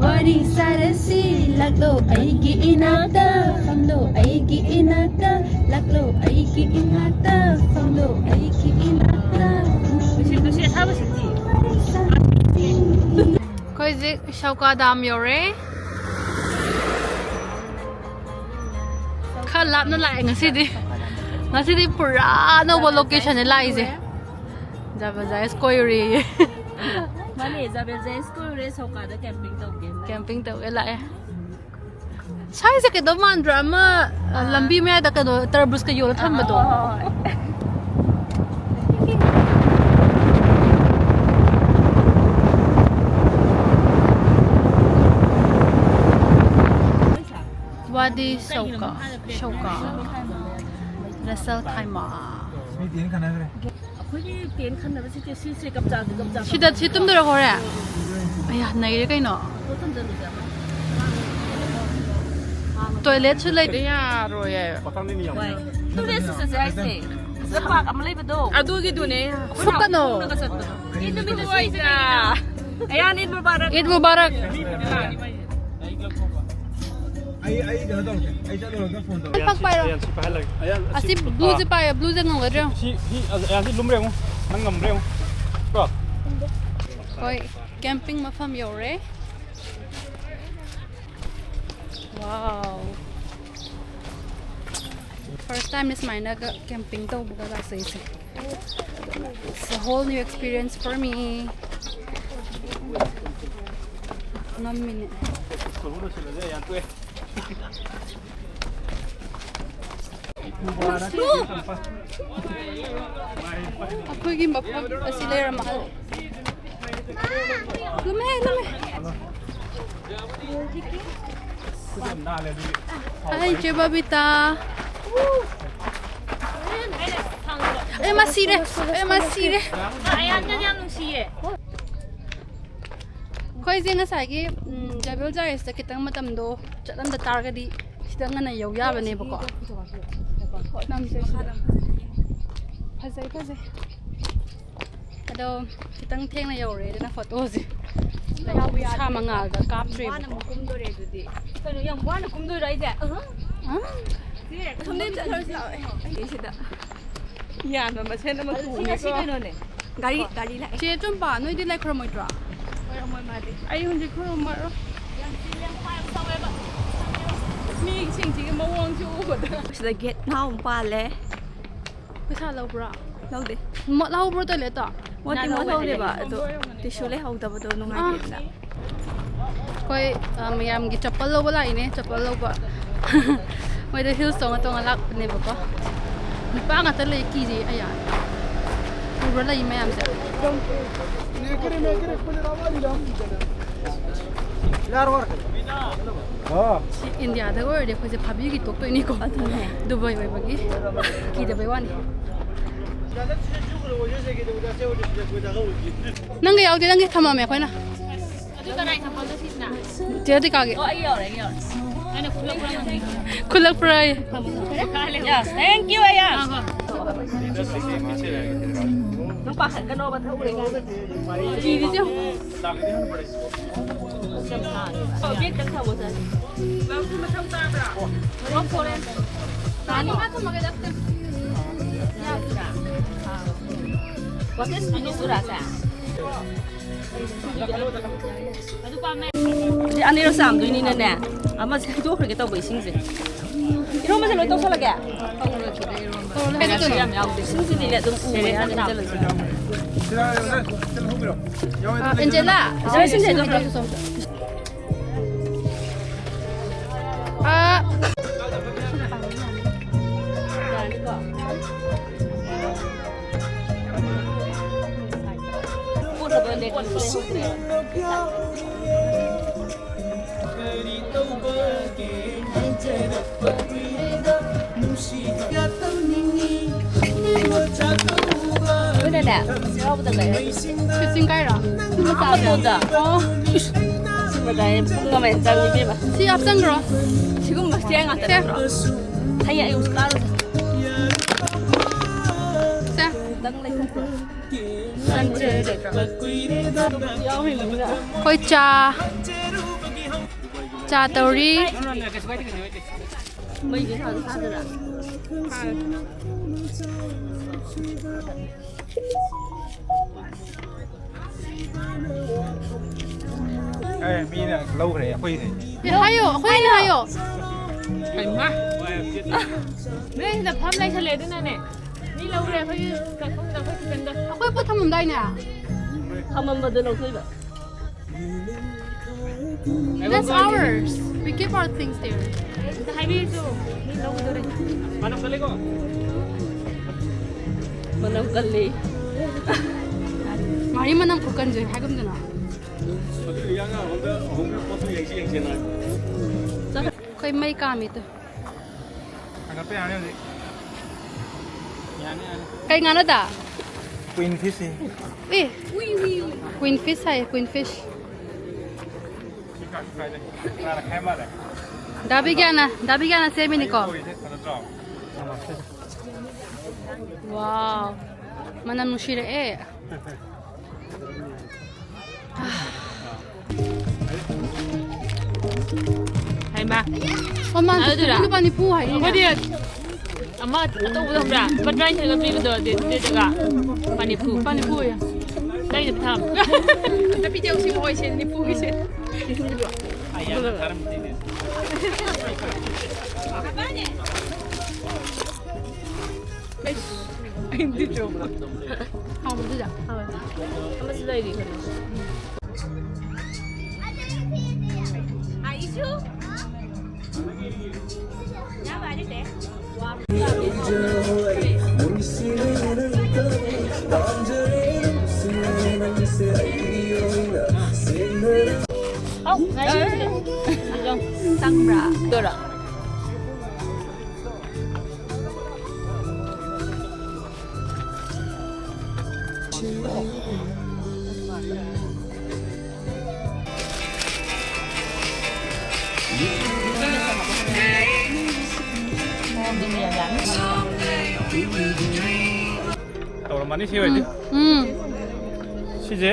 ꯋꯥꯔꯤ ꯁꯥꯔꯁꯤ, ꯂꯥꯛꯂꯣ ꯑꯩꯒꯤ ꯏꯅꯥꯛꯇ, ꯐꯝꯂꯣ ꯑꯩꯒꯤ ꯏꯅꯥꯛꯇ, ꯂꯥꯛꯂꯣ ꯑꯩꯒꯤ ꯏꯅꯥꯛꯇ, ꯐꯝꯂꯣ ꯑꯩꯒꯤ ꯏꯅꯥꯛꯇ꯫ ꯅꯨꯡꯁꯤꯠ, ꯅꯨꯡꯁꯤꯠ ꯑꯁꯥꯕ ꯁꯤꯠꯂꯤ꯫ ꯑꯩꯈꯣꯏ ꯍꯧꯖꯤꯛ ꯁꯧꯀꯥ ꯗꯥꯝ ꯌꯧꯔꯦ꯫ ꯈꯔ ꯂꯥꯞꯅ ꯂꯥꯛꯑꯦ ꯉꯁꯤꯗꯤ꯫ ꯉꯁꯤꯗꯤ ꯄꯨꯔꯥ ꯑꯅꯧꯕ locationꯅꯦ ꯂꯥꯛꯏꯁꯦ꯫ ꯖꯥꯕꯦꯜ ꯖꯥꯏꯁ ꯀꯣꯏꯔꯨꯔꯦꯌꯦ꯫ ꯃꯥꯅꯦ, ꯖꯥꯕꯦꯜ ꯖꯥꯏꯁ ꯀꯣꯏꯔꯨꯔꯦ, ꯁꯧꯀꯥꯗ camping ꯇꯧꯒꯦꯅ꯫ Camping ꯇꯧꯒꯦ ꯂꯥꯛꯑꯦ꯫ ꯁ꯭ꯋꯥꯏꯁꯦ ꯀꯩꯗꯧ ꯃꯥꯟꯗ꯭ꯔꯣ? ꯑꯃ, ꯑ, ꯂꯝꯕꯤ ꯃꯌꯥꯏꯗ ꯀꯩꯅꯣ ꯇꯔꯕꯨꯖꯀ ꯌꯣꯜꯂ ꯊꯝꯕꯗꯣ? ꯋꯥꯗꯤ ꯁꯧꯀꯥ, ꯁꯧꯀꯥ, ꯔꯁꯦꯜ ꯈꯥꯏꯃꯥ꯫ ꯑꯩꯈꯣꯏꯒꯤ ꯇꯦꯟ ꯈꯟꯅꯕꯁꯤ ꯁꯤꯁꯦ ꯀꯞꯆꯥꯗꯤ ꯀꯞꯆꯥ꯫ ꯁꯤꯗ ꯁꯤ ꯇꯨꯝꯗꯣꯏꯔꯣ ꯍꯣꯔꯦꯟ? ꯑꯌꯥ, ꯅꯩꯔꯦ ꯀꯩꯅꯣ꯫ ꯇꯣꯏꯂꯦꯠꯁꯨ ꯂꯩꯇꯦ, ꯌꯥꯔꯣꯏ ꯍꯥꯏꯕ꯫ ꯇꯣꯏꯂꯦꯠꯁꯨ ꯆꯠꯁꯦ ꯍꯥꯏꯁꯦ꯫ ꯁꯤꯗ ꯄꯥꯔꯛ ꯑꯃ ꯂꯩꯕꯗꯣ꯫ ꯑꯗꯨꯒꯤꯗꯨꯅꯦ꯫ ꯁꯨꯛꯀꯅꯣ꯫ ꯏ ꯅꯨꯃꯤꯠꯇ ꯁꯣꯏꯁꯦ꯫ ꯑꯌꯥ, ꯏꯗ ꯃꯨꯕꯥꯔꯛ꯫ ꯏꯗ ꯃꯨꯕꯥꯔꯛ꯫ ꯑꯩ, ꯑꯩ ꯀꯩꯅꯣ ꯇꯧꯔꯛꯀꯦ꯫ ꯑꯩ ꯆꯠꯂꯨꯔꯒ ꯐꯣꯟ ꯇꯧꯔꯛꯀꯦ꯫ ꯐꯛ ꯄꯥꯏꯔꯣ꯫ ꯑꯌꯥꯟ ꯁꯤ ꯄꯥꯏꯍꯜꯂꯒꯦ꯫ ꯑꯌꯥꯟ ꯑꯁꯤ ꯑꯁꯤ, ꯕ꯭ꯂꯨꯁꯦ ꯑꯥ꯫ ꯄꯥꯏꯌꯣ, ꯕ꯭ꯂꯨꯁꯦ ꯉꯝꯒꯗ꯭ꯔꯥ ꯌꯦꯡꯉꯣ꯫ ꯁꯤ, ꯁꯤ, ꯑꯌꯥꯟ ꯁꯤ ꯂꯨꯝꯕ꯭ꯔꯥ ꯌꯦꯡꯉꯣ꯫ ꯅꯪ ꯉꯝꯕ꯭ꯔꯥ ꯌꯦꯡꯉꯣ꯫ ꯀꯣ꯫ ꯍꯣꯏ, ꯀꯦꯝꯄꯤꯡ ꯃꯐꯝ ꯌꯧꯔꯦ꯫ Wow. First time ꯁꯨꯃꯥꯏꯅꯒ ꯀꯦꯝꯄꯤꯡ ꯇꯧꯕꯒ ꯂꯥꯛꯆꯩꯁꯦ꯫ It's a whole new experience for me. ꯉꯝꯃꯤꯅꯦ꯫ ꯑꯩꯈꯣꯏꯒꯤ ꯃꯐꯝ ꯑꯁꯤ ꯂꯩꯔꯝꯃꯦ꯫ ꯂꯨꯝꯃꯦ, ꯂꯨꯝꯃꯦ꯫ ꯍꯥꯏ, ꯏꯆꯦ ꯕꯕꯤꯇꯥ꯫ ꯑꯩ ꯃꯥ ꯁꯤꯔꯦ, ꯑꯩ ꯃꯥ ꯁꯤꯔꯦ꯫ ꯑꯌꯥꯟꯒ ꯌꯥꯝ ꯅꯨꯡꯁꯤꯌꯦ꯫ ꯑꯩꯈꯣꯏꯁꯦ ꯉꯁꯥꯏꯒꯤ, ꯎꯝ, ꯖꯕꯦꯜ ꯖꯥꯏꯟꯁꯇ ꯈꯤꯇꯪ ꯃꯇꯝꯗꯣ ꯆꯠꯂꯝꯗ ꯇꯥꯔꯒꯗꯤ ꯁꯤꯗ ꯉꯟꯅ ꯌꯧ ꯌꯥꯕꯅꯦꯕꯀꯣ꯫ ꯅꯝꯁꯦ ꯁꯤꯗ꯫ ꯐꯖꯩ, ꯐꯖꯩ꯫ ꯑꯗꯣ ꯈꯤꯇꯪ ꯊꯦꯡꯅ ꯌꯧꯔꯦ, ꯑꯗꯨꯅ ꯐꯣꯇꯣꯁꯦ ꯂꯩꯁꯥ ꯃꯉꯥꯜꯒ ꯀꯥꯞꯇ꯭ꯔꯦꯕꯀꯣ꯫ ꯋꯥꯅ ꯑꯃꯨꯛ ꯀꯨꯝꯗꯣꯔꯦ ꯑꯗꯨꯗꯤ꯫ ꯀꯩꯅꯣ, ꯌꯥꯝ ꯋꯥꯅ ꯀꯨꯝꯗꯣꯏꯔꯣ ꯑꯩꯁꯦ? ꯑ? ꯁꯤ ꯑꯁꯣꯝꯗ ꯆꯠꯂꯨꯔꯁꯤ ꯂꯥꯛꯑꯣ꯫ ꯑꯩ ꯁꯤꯗ꯫ ꯌꯥꯟꯕ ꯃꯁꯦꯟ ꯑꯃ ꯑꯗꯨ ꯁꯤ ꯊꯣꯡꯉꯦꯀꯣ꯫ ꯀꯩꯅꯣꯅꯦ꯫ ꯒꯥꯔꯤ, ꯒꯥꯔꯤ ꯂꯥꯛꯑꯦ꯫ ꯆꯦ ꯆꯨꯝꯄꯥ, ꯅꯣꯏꯗꯤ ꯂꯥꯏ ꯈꯨꯔꯨꯝꯃꯣꯏꯗ꯭ꯔꯣ? ꯈꯨꯔꯨꯝꯃꯣꯏ ꯃꯥꯗꯤ꯫ ꯑꯩ ꯍꯧꯖꯤꯛ ꯈꯨꯔꯨꯝꯃꯔꯣꯏ꯫ ꯌꯥꯝ ꯆꯤꯜꯂꯦ, ꯃꯈꯥ ꯌꯥꯝ ꯁꯧꯋꯦꯕ꯫ ꯃꯤꯁꯤꯡꯁꯤꯒꯤ ꯃꯑꯣꯡꯁꯤ ꯎꯕꯗ꯫ ꯁꯤꯗ ꯒꯦꯠ ꯅꯥꯎ ꯑꯃ ꯄꯥꯜꯂꯦ꯫ ꯄꯩꯁꯥ ꯂꯧꯕ꯭ꯔꯥ? ꯂꯧꯗꯦ꯫ ꯃꯣꯠ ꯂꯧꯕ꯭ꯔꯣ ꯇꯣꯏꯂꯦꯠꯇꯣ? ꯃꯣꯠꯇꯤ ꯃꯣꯠꯍꯧꯗꯦꯕ, ꯑꯗꯣ ꯇꯤꯁꯨ ꯂꯩꯍꯧꯗꯕꯗꯣ ꯅꯨꯡꯉꯥꯏꯇꯦꯗꯅ꯫ ꯑꯥ꯫ ꯑꯩꯈꯣꯏ, ꯑ, ꯃꯌꯥꯝꯒꯤ ꯆꯄꯜ ꯂꯧꯕ ꯂꯥꯛꯏꯅꯦ, ꯆꯄꯜ ꯂꯧꯕ꯫ ꯃꯣꯏꯗ heels ꯇꯣꯡꯉ ꯇꯣꯡꯉ ꯂꯥꯛꯄꯅꯦꯕꯀꯣ꯫ ꯅꯨꯄꯥ ꯉꯥꯛꯇ ꯂꯩ, ꯀꯤꯖꯩ ꯑꯌꯥ꯫ ꯎꯕ꯭ꯔꯥ ꯂꯩ ꯃꯌꯥꯝꯁꯦ? ꯁꯤ ꯏꯟꯗꯤꯌꯥꯗ ꯑꯣꯏꯔꯗꯤ ꯑꯩꯈꯣꯏꯁꯦ ꯐꯥꯕꯤꯒꯤ ꯇꯣꯛꯇꯣꯏꯅꯤꯀꯣ꯫ ꯑꯗꯨꯅꯦ꯫ ꯗꯨꯕꯥꯏ ꯑꯣꯏꯕꯒꯤ ꯀꯤꯗꯕꯩ ꯋꯥꯅꯤ꯫ ꯅꯪꯒꯤ ꯌꯥꯎꯗꯦ, ꯅꯪꯒꯤ ꯊꯝꯃꯝꯃꯦ ꯑꯩꯈꯣꯏꯅ꯫ ꯑꯗꯨ ꯀꯅꯥꯏ ꯆꯄꯜꯅꯣ ꯁꯤꯁꯤꯅ? ꯆꯦ ꯔꯥꯙꯤꯀꯥꯒꯤ꯫ ꯑꯣ, ꯑꯩ ꯌꯥꯎꯔꯦ, ꯑꯩ ꯌꯥꯎꯔꯦ꯫ ꯑꯩꯅ ꯈꯨꯜꯂꯛꯄ꯭ꯔꯥ ꯈꯪꯗꯦ꯫ ꯈꯨꯜꯂꯛꯄ꯭ꯔꯥ ꯑꯩ? Yes, thank you, ꯑꯌꯥ꯫ ꯑꯥ, ꯍꯣꯏ꯫ ꯅꯪ ꯄꯥꯈꯠꯀꯅꯣꯕ, ꯊꯛꯎꯔꯦ ꯀꯥꯏꯅ꯫ ꯀꯤꯔꯤꯁꯦ ꯌꯦꯡꯉꯨ꯫ ꯑꯣ, bag ꯇꯪ ꯊꯝꯃꯣ, ꯁꯥꯔ꯫ ꯅꯪꯁꯨ ꯃꯊꯪ ꯆꯥꯕ꯭ꯔꯥ? ꯅꯣ ꯄ꯭ꯔꯣꯕ꯭ꯂꯦꯝ꯫ ꯆꯥꯅꯤ? ꯉꯥ ꯊꯝꯃꯒꯦꯗ꯫ ꯌꯥꯕ꯭ꯔꯥ? ꯑꯥ꯫ What is this, ꯁꯥꯔ? ꯍꯧꯖꯤꯛ ꯑꯅꯤꯔꯛ ꯆꯥꯝꯗꯣꯏꯅꯤꯅꯅꯦ, ꯑꯃꯁꯦ ꯍꯩꯗꯣꯛꯈ꯭ꯔꯒꯦ ꯇꯧꯕ ꯏꯁꯤꯡꯁꯦ꯫ ꯏꯔꯣꯝꯕꯁꯦ ꯂꯣꯏ ꯇꯧꯁꯜꯂꯒꯦ? ꯀꯩꯅꯣ ꯌꯥꯝ ꯌꯥꯎꯗꯦ꯫ ꯏꯁꯤꯡꯁꯤꯗꯤꯅꯦ ꯑꯗꯨꯝ ꯎ ꯃꯌꯥꯗ ꯍꯩꯖꯜꯂꯁꯤ꯫ ꯑ, ꯑꯦꯟꯖꯦꯂꯥ, ꯏꯁꯤꯡꯁꯦ ꯍꯩꯗꯣꯛꯈ꯭ꯔꯣ꯫ ꯑ, ꯑꯩꯈꯣꯏꯅꯅꯦ, ꯆꯩꯔꯥꯎꯕꯗ ꯂꯩꯔꯦ꯫ ꯁꯤ ꯆꯤꯡ ꯀꯥꯏꯔꯣ? ꯑꯥ, ꯃꯇꯣꯟꯗ꯫ ꯑꯣ꯫ ꯏꯁ, ꯁꯤꯃꯗ ꯑꯩ ꯄꯨꯡ ꯑꯃ ꯍꯦꯟꯅ ꯆꯪꯉꯤ, ꯏꯕꯦꯝꯃ꯫ ꯁꯤ ꯍꯥꯞꯆꯟꯈ꯭ꯔꯣ꯫ ꯁꯤꯒꯨꯝꯕ ꯆꯦ ꯉꯥꯛꯇ ꯁꯦ꯫ ꯅꯠꯇ꯭ꯔꯣ? ꯍꯌꯦꯡ ꯑꯌꯨꯛ ꯀꯥꯔꯨꯁꯦ꯫ ꯁꯦ꯫ ꯈꯤꯇꯪ ꯂꯩꯈꯠꯁꯦ꯫ ꯑꯩꯈꯣꯏ ꯆꯥ, ꯆꯥ ꯇꯧꯔꯤ꯫ ꯃꯩꯗꯤ ꯊꯥꯗꯤ ꯊꯥꯗꯅ꯫ ꯑꯦ, ꯃꯤꯅ ꯂꯧꯈ꯭ꯔꯦ ꯑꯩꯈꯣꯏꯁꯦ꯫ ꯑꯦ, ꯍꯥꯏꯌꯣ, ꯑꯩꯈꯣꯏꯅ ꯍꯥꯏꯌꯣ꯫ ꯍꯩꯃꯥ꯫ ꯅꯣꯏ ꯁꯤꯗ ꯐꯝ ꯂꯩꯁꯜꯂꯦ, ꯑꯗꯨꯅꯅꯦ꯫ ꯃꯤ ꯂꯧꯈ꯭ꯔꯦ ꯑꯩꯈꯣꯏꯒꯤ ꯆꯥꯛꯈꯨꯝꯗ, ꯑꯩꯈꯣꯏ kitchenꯗ꯫ ꯑꯩꯈꯣꯏ ꯄꯣꯠ ꯊꯝꯃꯝꯗꯥꯏꯅꯦ? ꯊꯝꯃꯝꯕꯗꯣ ꯂꯧꯊꯣꯛꯏꯕ꯫ That's ours. We keep our things there. ꯑꯝꯇ ꯍꯥꯏꯕꯤꯔꯁꯨ꯫ ꯃꯤ ꯂꯧꯒꯗꯧꯔꯦ꯫ ꯃꯅꯝ ꯀꯜꯂꯦ꯫ ꯉꯥꯔꯤ ꯃꯅꯝ ꯈꯨꯀꯟꯁꯦ ꯍꯥꯏꯒꯨꯝꯗꯅ꯫ ꯑꯗꯨ ꯏꯌꯥꯡ ꯑꯍꯨꯝꯗ ꯑꯍꯨꯝꯒꯤ ꯄꯣꯠꯇꯨ ꯌꯦꯡꯁꯤ ꯌꯦꯡꯁꯤ ꯅꯪ꯫ ꯑꯩꯈꯣꯏ ꯃꯩ ꯀꯥꯝꯃꯤꯗꯨ꯫ ꯊꯥꯡꯒꯠꯄ ꯌꯥꯅꯤ ꯍꯧꯖꯤꯛ꯫ ꯌꯥꯅꯤ, ꯌꯥꯅꯤ꯫ ꯀꯩ ꯉꯥꯅꯣꯗ? Queen fish ꯁꯤ꯫ ꯑꯦ, queen fish ꯍꯥꯏꯌꯦ, queen fish꯫ ꯁꯤ ꯀꯥꯏ, ꯀꯥꯏꯗꯩ? ꯀꯅꯥꯅ ꯈꯥꯏ ꯃꯥꯜꯂꯦ? ꯗꯥ ꯕꯤꯒ꯭ꯌꯥꯅ, ꯗꯥ ꯕꯤꯒ꯭ꯌꯥꯅ ꯁꯦꯝꯃꯤꯅꯤꯀꯣ꯫ ꯀꯣꯔꯤꯁꯦ ꯐꯖꯗ꯭ꯔꯣ? Wow, ꯃꯅꯝ ꯅꯨꯡꯁꯤꯔꯛꯑꯦ꯫ ꯍꯩꯃꯥ꯫ ꯃꯃꯥꯡ ꯑꯗꯨꯗꯨꯔꯥ? ꯂꯨꯄꯥ ꯅꯤꯐꯨ ꯍꯥꯏꯔꯤꯅꯦ꯫ ꯑꯩꯈꯣꯏꯗꯤ ꯑꯃ ꯑꯆꯧꯕꯗꯣ ꯈꯪꯕ꯭ꯔꯥ? ꯂꯨꯄꯥ ꯇꯔꯥꯅꯤꯊꯣꯏꯒ ꯄꯤꯕꯗꯣ, ꯑꯗꯨ, ꯑꯗꯨꯗꯨꯒ ꯂꯨꯄꯥ ꯅꯤꯐꯨ꯫ ꯂꯨꯄꯥ ꯅꯤꯐꯨ ꯑꯣꯏꯌꯦ꯫ ꯂꯩꯗ ꯄꯩꯁꯥ꯫ ꯅꯨꯄꯤꯗꯤ ꯍꯧꯖꯤꯛ ꯃꯣꯏꯁꯦ ꯅꯤꯐꯨꯒꯤꯁꯦ꯫ ꯑꯩꯁ, ꯑꯩꯗꯤ ꯆꯣꯞꯄ꯫ ꯍꯥꯎꯕ꯭ꯔꯣ ꯑꯗꯨꯗꯣ? ꯍꯥꯎꯋꯦ꯫ ꯑꯃꯁꯨ ꯂꯩꯔꯤ ꯀꯩꯅꯣ꯫ ꯍꯥꯎ, ꯉꯥꯏ꯫ ꯆꯪꯕ꯭ꯔꯥ? ꯗꯣꯔꯥ꯫ ꯇꯧꯔꯝꯃꯅꯤ ꯁꯤ ꯑꯣꯏꯗꯤ꯫ ꯎꯝ꯫ ꯁꯤꯁꯦ꯫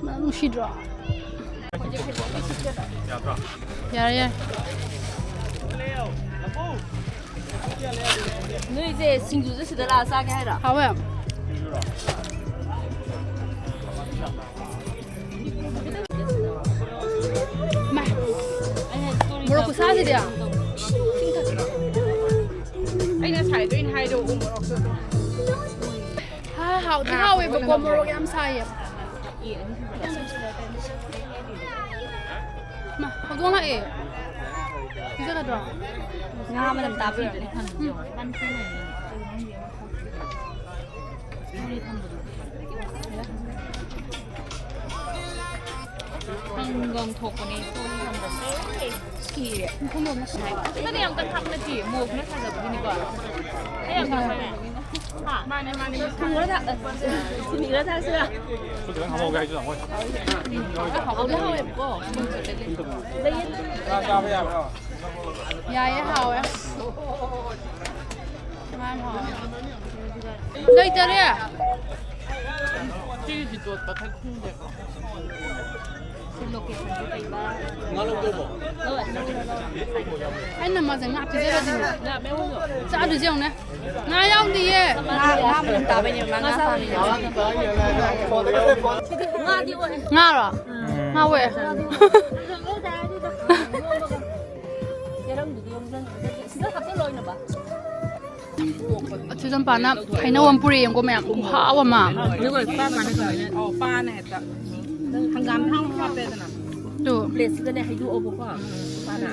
ꯃꯅꯝ ꯅꯨꯡꯁꯤꯗ꯭ꯔꯣ? ꯌꯥꯗ꯭ꯔꯣ? ꯌꯥꯔꯦ, ꯌꯥꯔꯦ꯫ ꯅꯣꯏꯁꯦ ꯁꯤꯡꯖꯨꯁꯦ ꯁꯤꯗ ꯂꯥꯛꯑ ꯆꯥꯒꯦ ꯍꯥꯏꯔꯣ? ꯍꯥꯎꯋꯦ꯫ ꯃꯥ꯫ ꯃꯣꯔꯣꯛ ꯈꯨꯁꯥꯁꯤꯗꯤ꯫ ꯉꯁꯥꯏꯗꯣ ꯑꯩꯅ ꯍꯥꯏꯗꯣ ꯎ ꯃꯣꯔꯣꯛꯇꯣ ꯑꯗꯨꯝ꯫ ꯍꯥ, ꯍꯥꯎꯗꯤ ꯍꯥꯎꯋꯦꯕꯀꯣ, ꯃꯣꯔꯣꯛ ꯌꯥꯝ ꯁꯥꯏꯌꯦ꯫ ꯃꯥ, ꯍꯧꯗꯣꯡ ꯂꯥꯛꯑꯦ꯫ ꯄꯤꯖꯒꯗ꯭ꯔꯣ? ꯉꯥ ꯃꯅꯝ ꯇꯥꯕ꯭ꯔꯥ ꯌꯦꯡꯉꯨꯅꯦ꯫ ꯎꯝ꯫ ꯍꯪꯒꯝ ꯊꯣꯛꯄꯅꯦ, ꯁꯣꯝ ꯍꯪꯒꯝ꯫ ꯁꯤꯔꯦ꯫ ꯐꯖꯅ ꯌꯥꯝ ꯀꯟꯅ ꯍꯥꯞꯄ ꯅꯠꯇꯦ, ꯃꯣꯔꯣꯛ ꯈꯔ ꯁꯥꯖꯕꯒꯤꯅꯤꯀꯣ꯫ ꯑꯩ ꯌꯥꯝ ꯀꯟꯅ ꯍꯥꯞꯄ ꯅꯠꯇꯦ꯫ ꯍꯥ? ꯃꯥꯅꯦ, ꯃꯥꯅꯦ꯫ ꯊꯨꯝ ꯈꯔ ꯊꯥꯛ-, ꯁꯤꯅꯤ ꯈꯔ ꯊꯥꯛꯁꯤꯔꯥ? ꯁꯨ ꯈꯤꯇꯪ ꯍꯥꯞꯍꯧꯒꯦ ꯍꯥꯏꯁꯨ ꯌꯥꯝ ꯍꯣꯏ꯫ ꯍꯥꯎꯗꯤ ꯍꯥꯎꯋꯦꯕꯀꯣ꯫ ꯉꯥ ꯆꯥꯕ ꯌꯥꯕ꯭ꯔꯣ? ꯌꯥꯏꯌꯦ, ꯍꯥꯎꯋꯦ꯫ ꯉꯥ ꯌꯥꯝ ꯍꯥꯎꯋꯦ꯫ ꯂꯩꯇꯔꯦ꯫ ꯁꯤꯒꯤꯗꯤ ꯇꯣꯠꯄ ꯈꯔ ꯈꯪꯗꯦꯀꯣ꯫ ꯑꯩꯅ ꯃꯥꯁꯦ ꯉꯥ ꯄꯤꯖꯔꯗꯤꯅꯦ꯫ ꯆꯥꯗꯣꯏꯁꯦ ꯌꯦꯡꯉꯨꯅꯦ꯫ ꯉꯥ ꯌꯥꯎꯗꯤꯌꯦ꯫ ꯉꯥ, ꯉꯥ ꯃꯅꯝ ꯇꯥꯕꯩꯅꯦ, ꯃꯥ ꯉꯥ ꯆꯥꯕꯩꯅꯦ꯫ ꯉꯥꯔꯣ? ꯉꯥ ꯑꯣꯏ꯫ ꯑꯆꯨꯖꯝꯄꯥꯅ ꯍꯩꯅꯧ ꯑꯃ ꯄꯨꯔꯛꯑꯦ, ꯌꯦꯡꯉꯨꯀꯣ ꯃꯌꯥꯝ, ꯈꯨꯍꯥꯎ ꯑꯃ꯫ ꯑꯣ, ꯄꯥꯅ ꯍꯦꯛꯇ ꯍꯪꯒꯥꯝ ꯊꯥꯎ ꯑꯃ ꯍꯥꯞꯄꯦꯗꯅ꯫ ꯇꯨ꯫ ꯄ꯭ꯂꯦꯠꯁꯤꯗꯅꯦ ꯍꯩꯗꯣꯛꯑꯣꯕꯀꯣ, ꯄꯥꯅ꯫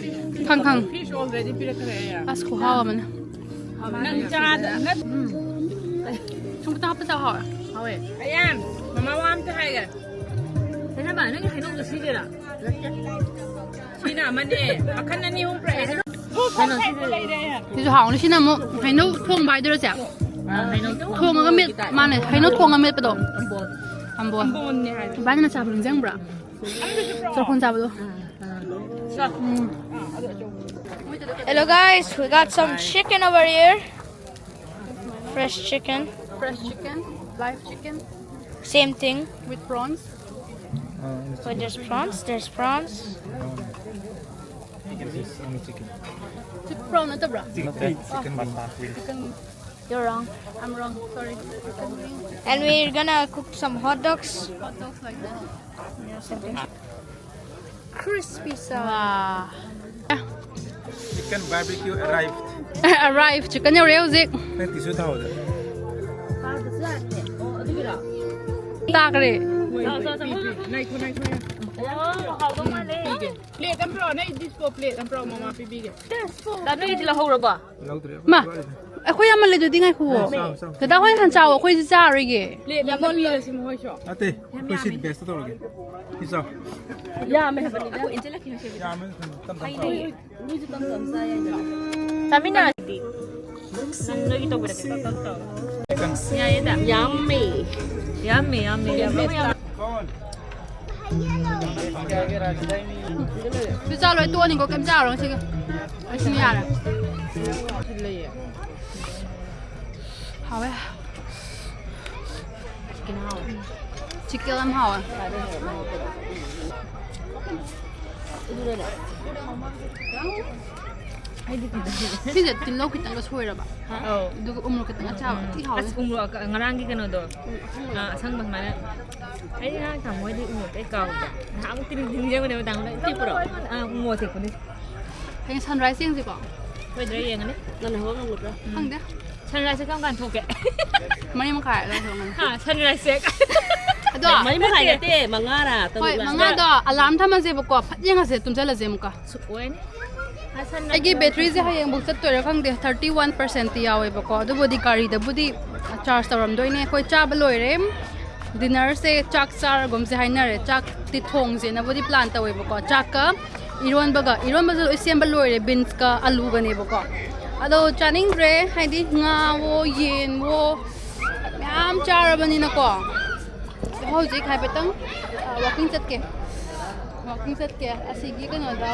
ꯈꯪ, ꯈꯪ꯫ Fish already ꯄꯤꯔꯛꯈ꯭ꯔꯦ꯫ ꯑꯁ, ꯈꯨꯍꯥꯎ ꯑꯃꯅ꯫ ꯅꯪ ꯆꯥꯗ-, ꯅꯠ-, ꯎꯝ꯫ ꯁꯨꯝ ꯈꯤꯇꯪ ꯍꯥꯞꯄ ꯆꯥꯎ ꯍꯥꯎꯋꯦ꯫ ꯍꯥꯎꯋꯦ꯫ ꯑꯌꯥꯝ, ꯃꯃꯥ ꯋꯥ ꯑꯝꯇ ꯍꯥꯏꯒꯦ꯫ ꯀꯩꯅꯣꯕ, ꯅꯪꯒꯤ ꯍꯩꯅꯧꯗꯣ ꯁꯤꯗꯣꯏꯔꯥ? ꯁꯤꯅ ꯑꯃꯅꯦ, ꯃꯈꯟ ꯑꯅꯤ ꯑꯍꯨꯝ ꯄꯨꯔꯛꯑꯦ꯫ ꯀꯩꯅꯣ ꯁꯤꯗꯤ? ꯁꯤꯁꯨ ꯍꯥꯎꯅꯤ꯫ ꯁꯤꯅ ꯑꯃꯨꯛ ꯍꯩꯅꯧ ꯊꯣꯡꯕ ꯍꯥꯏꯗꯣꯏꯔꯣ, ꯆꯦ? ꯑꯥ, ꯍꯩꯅꯧ ꯊꯣꯡꯉꯒ ꯃꯦꯠ-, ꯊꯣꯡꯕꯒꯤ ꯃꯥꯅꯦ, ꯍꯩꯅꯧ ꯊꯣꯡꯉ ꯃꯦꯠꯄꯗꯣ꯫ ꯑꯝꯕꯣꯟ꯫ ꯑꯝꯕꯣꯟ꯫ ꯑꯝꯕꯣꯟꯅꯦ ꯍꯥꯏꯕ꯫ ꯏꯕꯥꯅꯤꯅ ꯆꯥꯕꯗꯣ ꯅꯤꯡꯁꯤꯡꯕ꯭ꯔꯥ? ꯆꯣꯔꯐꯣꯟ ꯆꯥꯕꯗꯣ꯫ ꯎꯝ꯫ Hello guys, we got some chicken over here. Fresh chicken. Fresh chicken, live chicken. Same thing. With prawns. Wait, there's prawns? There's prawns. This is only chicken. Prawn ꯅꯠꯇꯕ꯭ꯔꯥ? Chicken, chicken wing. Chicken. You're wrong. I'm wrong. Sorry. Chicken wing. And we're gonna cook some hot dogs. Hot dogs like that. Crispy side. 와. Chicken barbecue arrived. Arrive chicken ꯌꯧꯔꯦ ꯍꯧꯖꯤꯛ꯫ ꯅꯪ tissue ꯊꯥꯎꯗ꯫ ꯇꯥꯈ꯭ꯔꯦ꯫ Plate ꯑꯃ ꯄꯨꯔꯛꯑꯣ, ꯅꯪ dispo plate ꯑꯃ ꯄꯨꯔꯛꯑꯣ, ꯃꯃꯥ ꯄꯤꯕꯤꯒꯦ꯫ ꯅꯣꯏꯒꯤꯗꯤ ꯂꯧꯍꯧꯔꯕꯣ? ꯂꯧꯗ꯭ꯔꯦ꯫ ꯃꯥ, ꯑꯩꯈꯣꯏ ꯑꯃ ꯂꯩꯗꯨꯗꯤ ꯉꯥꯏꯈꯨꯑꯣ꯫ ꯆꯥꯎ, ꯆꯥꯎ꯫ ꯗꯗꯥ ꯍꯣꯏ ꯍꯥꯟꯅ ꯆꯥꯎꯑꯣ, ꯑꯩꯈꯣꯏꯁꯦ ꯆꯥꯔꯣꯏꯒꯦ꯫ ꯄ꯭ꯂꯦꯠ ꯑꯃ ꯄꯤꯔꯁꯤ ꯃꯈꯣꯏꯁꯨ꯫ ꯅꯠꯇꯦ, ꯑꯩꯈꯣꯏ ꯁꯤꯗꯤ ꯕꯦꯁꯇ ꯇꯧꯔꯒꯦ꯫ ꯁꯤ ꯆꯥꯎ꯫ ꯌꯥꯝꯃꯦ ꯍꯥꯏꯕꯅꯤꯗ꯫ ꯌꯥꯝꯃꯦ, ꯇꯞ ꯇꯞ ꯆꯥꯎ꯫ ꯆꯥꯃꯤꯟꯅꯔꯗꯤ꯫ ꯅꯪ ꯅꯣꯏꯒꯤ ꯇꯧꯕꯤꯔꯛꯀꯦ꯫ ꯌꯥꯏꯌꯦꯗ꯫ Yummy. Yummy, yummy, yummy. ꯁꯤ ꯆꯥ ꯂꯣꯏ ꯇꯣꯛꯑꯅꯤꯀꯣ, ꯀꯩꯝ ꯆꯥꯔꯣꯏ ꯉꯁꯤꯒꯤ꯫ ꯑꯩ ꯁꯤꯅ ꯌꯥꯔꯦ꯫ ꯍꯥꯎꯋꯦ꯫ ꯆꯤꯛꯀꯟ ꯌꯥꯝ ꯍꯥꯎꯋꯦ꯫ ꯁꯤꯁꯦ ꯇꯤꯜꯍꯧ ꯈꯤꯇꯪꯒ ꯁꯣꯏꯔꯕ꯫ ꯑꯧ꯫ ꯑꯗꯨꯒ ꯎꯃꯣꯔꯣꯛ ꯈꯤꯇꯪꯒ ꯆꯥꯕ꯫ ꯊꯤ ꯍꯥꯎꯋꯦ꯫ ꯑꯁ, ꯎꯃꯣꯔꯣꯛ ꯉꯔꯥꯡꯒꯤ ꯀꯩꯅꯣꯗꯣ꯫ ꯑꯥ, ꯑꯁꯪꯕ ꯁꯨꯃꯥꯏꯅ꯫ ꯑꯩꯗꯤ ꯉꯔꯥꯡ ꯊꯝꯃꯣꯏꯗꯤ ꯎꯃꯣꯔꯣꯛꯇ ꯑꯩ ꯀꯥꯎꯗ꯫ ꯅꯍꯥꯟꯃꯨꯛꯇꯤ ꯅꯤꯡꯁꯤꯡꯉꯦꯕꯅꯦꯕ ꯇꯥꯃꯣꯅ꯫ ꯇꯦꯛꯄ꯭ꯔꯣ? ꯑꯥ, ꯎꯃꯣꯔꯣꯛ ꯑꯇꯦꯛꯄꯅꯦ꯫ ꯍꯌꯦꯡ ꯁꯟꯔꯥꯏꯁ ꯌꯦꯡꯁꯤꯀꯣ꯫ ꯁꯣꯏꯗ꯭ꯔꯦ, ꯌꯦꯡꯉꯅꯤ꯫ ꯈꯪꯗꯦ꯫ ꯁꯟꯔꯥꯏꯁꯁꯦ ꯀꯔꯝ ꯀꯥꯟꯗ ꯊꯣꯛꯀꯦ? ꯃꯔꯤ ꯃꯈꯥꯏ ꯑꯗꯨꯋꯥꯏ ꯊꯣꯛꯂꯝꯒꯅꯤ꯫ ꯍꯥ, ꯁꯟꯔꯥꯏꯁꯁꯦ꯫ ꯑꯗꯣ ꯃꯔꯤ ꯃꯈꯥꯏ ꯅꯠꯇꯦ, ꯃꯉꯥꯔꯥ ꯍꯣꯏ, ꯇꯔꯨꯛꯂꯥ? ꯃꯉꯥꯗꯣ ꯑꯂꯥꯔꯝ ꯊꯝꯃꯁꯦꯕꯀꯣ, ꯐꯠ ꯌꯦꯡꯉꯁꯦ, ꯇꯨꯝꯁꯤꯜꯂꯁꯦ ꯑꯃꯨꯛꯀ꯫ ꯁꯨꯛꯑꯣꯏꯅꯤ꯫ ꯑꯩꯒꯤ ꯕꯦꯇ꯭ꯔꯤꯁꯦ ꯍꯌꯦꯡꯐꯥꯎ ꯆꯠꯇꯣꯏꯔꯥ ꯈꯪꯗꯦ, ꯊꯥꯔꯇꯤ ꯋꯥꯟ ꯄꯥꯔꯁꯦꯟꯇꯤ ꯌꯥꯎꯋꯦꯕꯀꯣ꯫ ꯑꯗꯨꯕꯨꯗꯤ ꯒꯥꯔꯤꯗꯕꯨꯗꯤ ꯆꯥꯔꯖ ꯇꯧꯔꯝꯗꯣꯏꯅꯦ꯫ ꯑꯩꯈꯣꯏ ꯆꯥꯕ ꯂꯣꯏꯔꯦ, ꯗꯤꯅꯔꯁꯦ ꯆꯥꯛ ꯆꯥꯔꯒꯨꯝꯁꯦ ꯍꯥꯏꯅꯔꯦ꯫ ꯆꯥꯛꯇꯤ ꯊꯣꯡꯁꯦꯅꯕꯨꯗꯤ ꯄ꯭ꯂꯥꯟ ꯇꯧꯋꯦꯕꯀꯣ꯫ ꯆꯥꯛꯀ ꯏꯔꯣꯟꯕꯒ, ꯏꯔꯣꯟꯕꯁꯨ ꯂꯣꯏ ꯁꯦꯝꯕ ꯂꯣꯏꯔꯦ, ꯕꯤꯟꯁꯀ ꯑꯂꯨꯒꯅꯦꯕꯀꯣ꯫ ꯑꯗꯣ ꯆꯥꯅꯤꯡꯗ꯭ꯔꯦ, ꯍꯥꯏꯗꯤ ꯉꯥꯋꯣ ꯌꯦꯟꯋꯣ ꯃꯌꯥꯝ ꯆꯥꯔꯕꯅꯤꯅꯀꯣ꯫ ꯍꯧꯖꯤꯛ ꯍꯥꯏꯐꯦꯠꯇꯪ ꯋꯥꯀꯤꯡ ꯆꯠꯀꯦ꯫ ꯋꯥꯀꯤꯡ ꯆꯠꯀꯦ꯫ ꯑꯁꯤꯒꯤ ꯀꯩꯅꯣꯗ,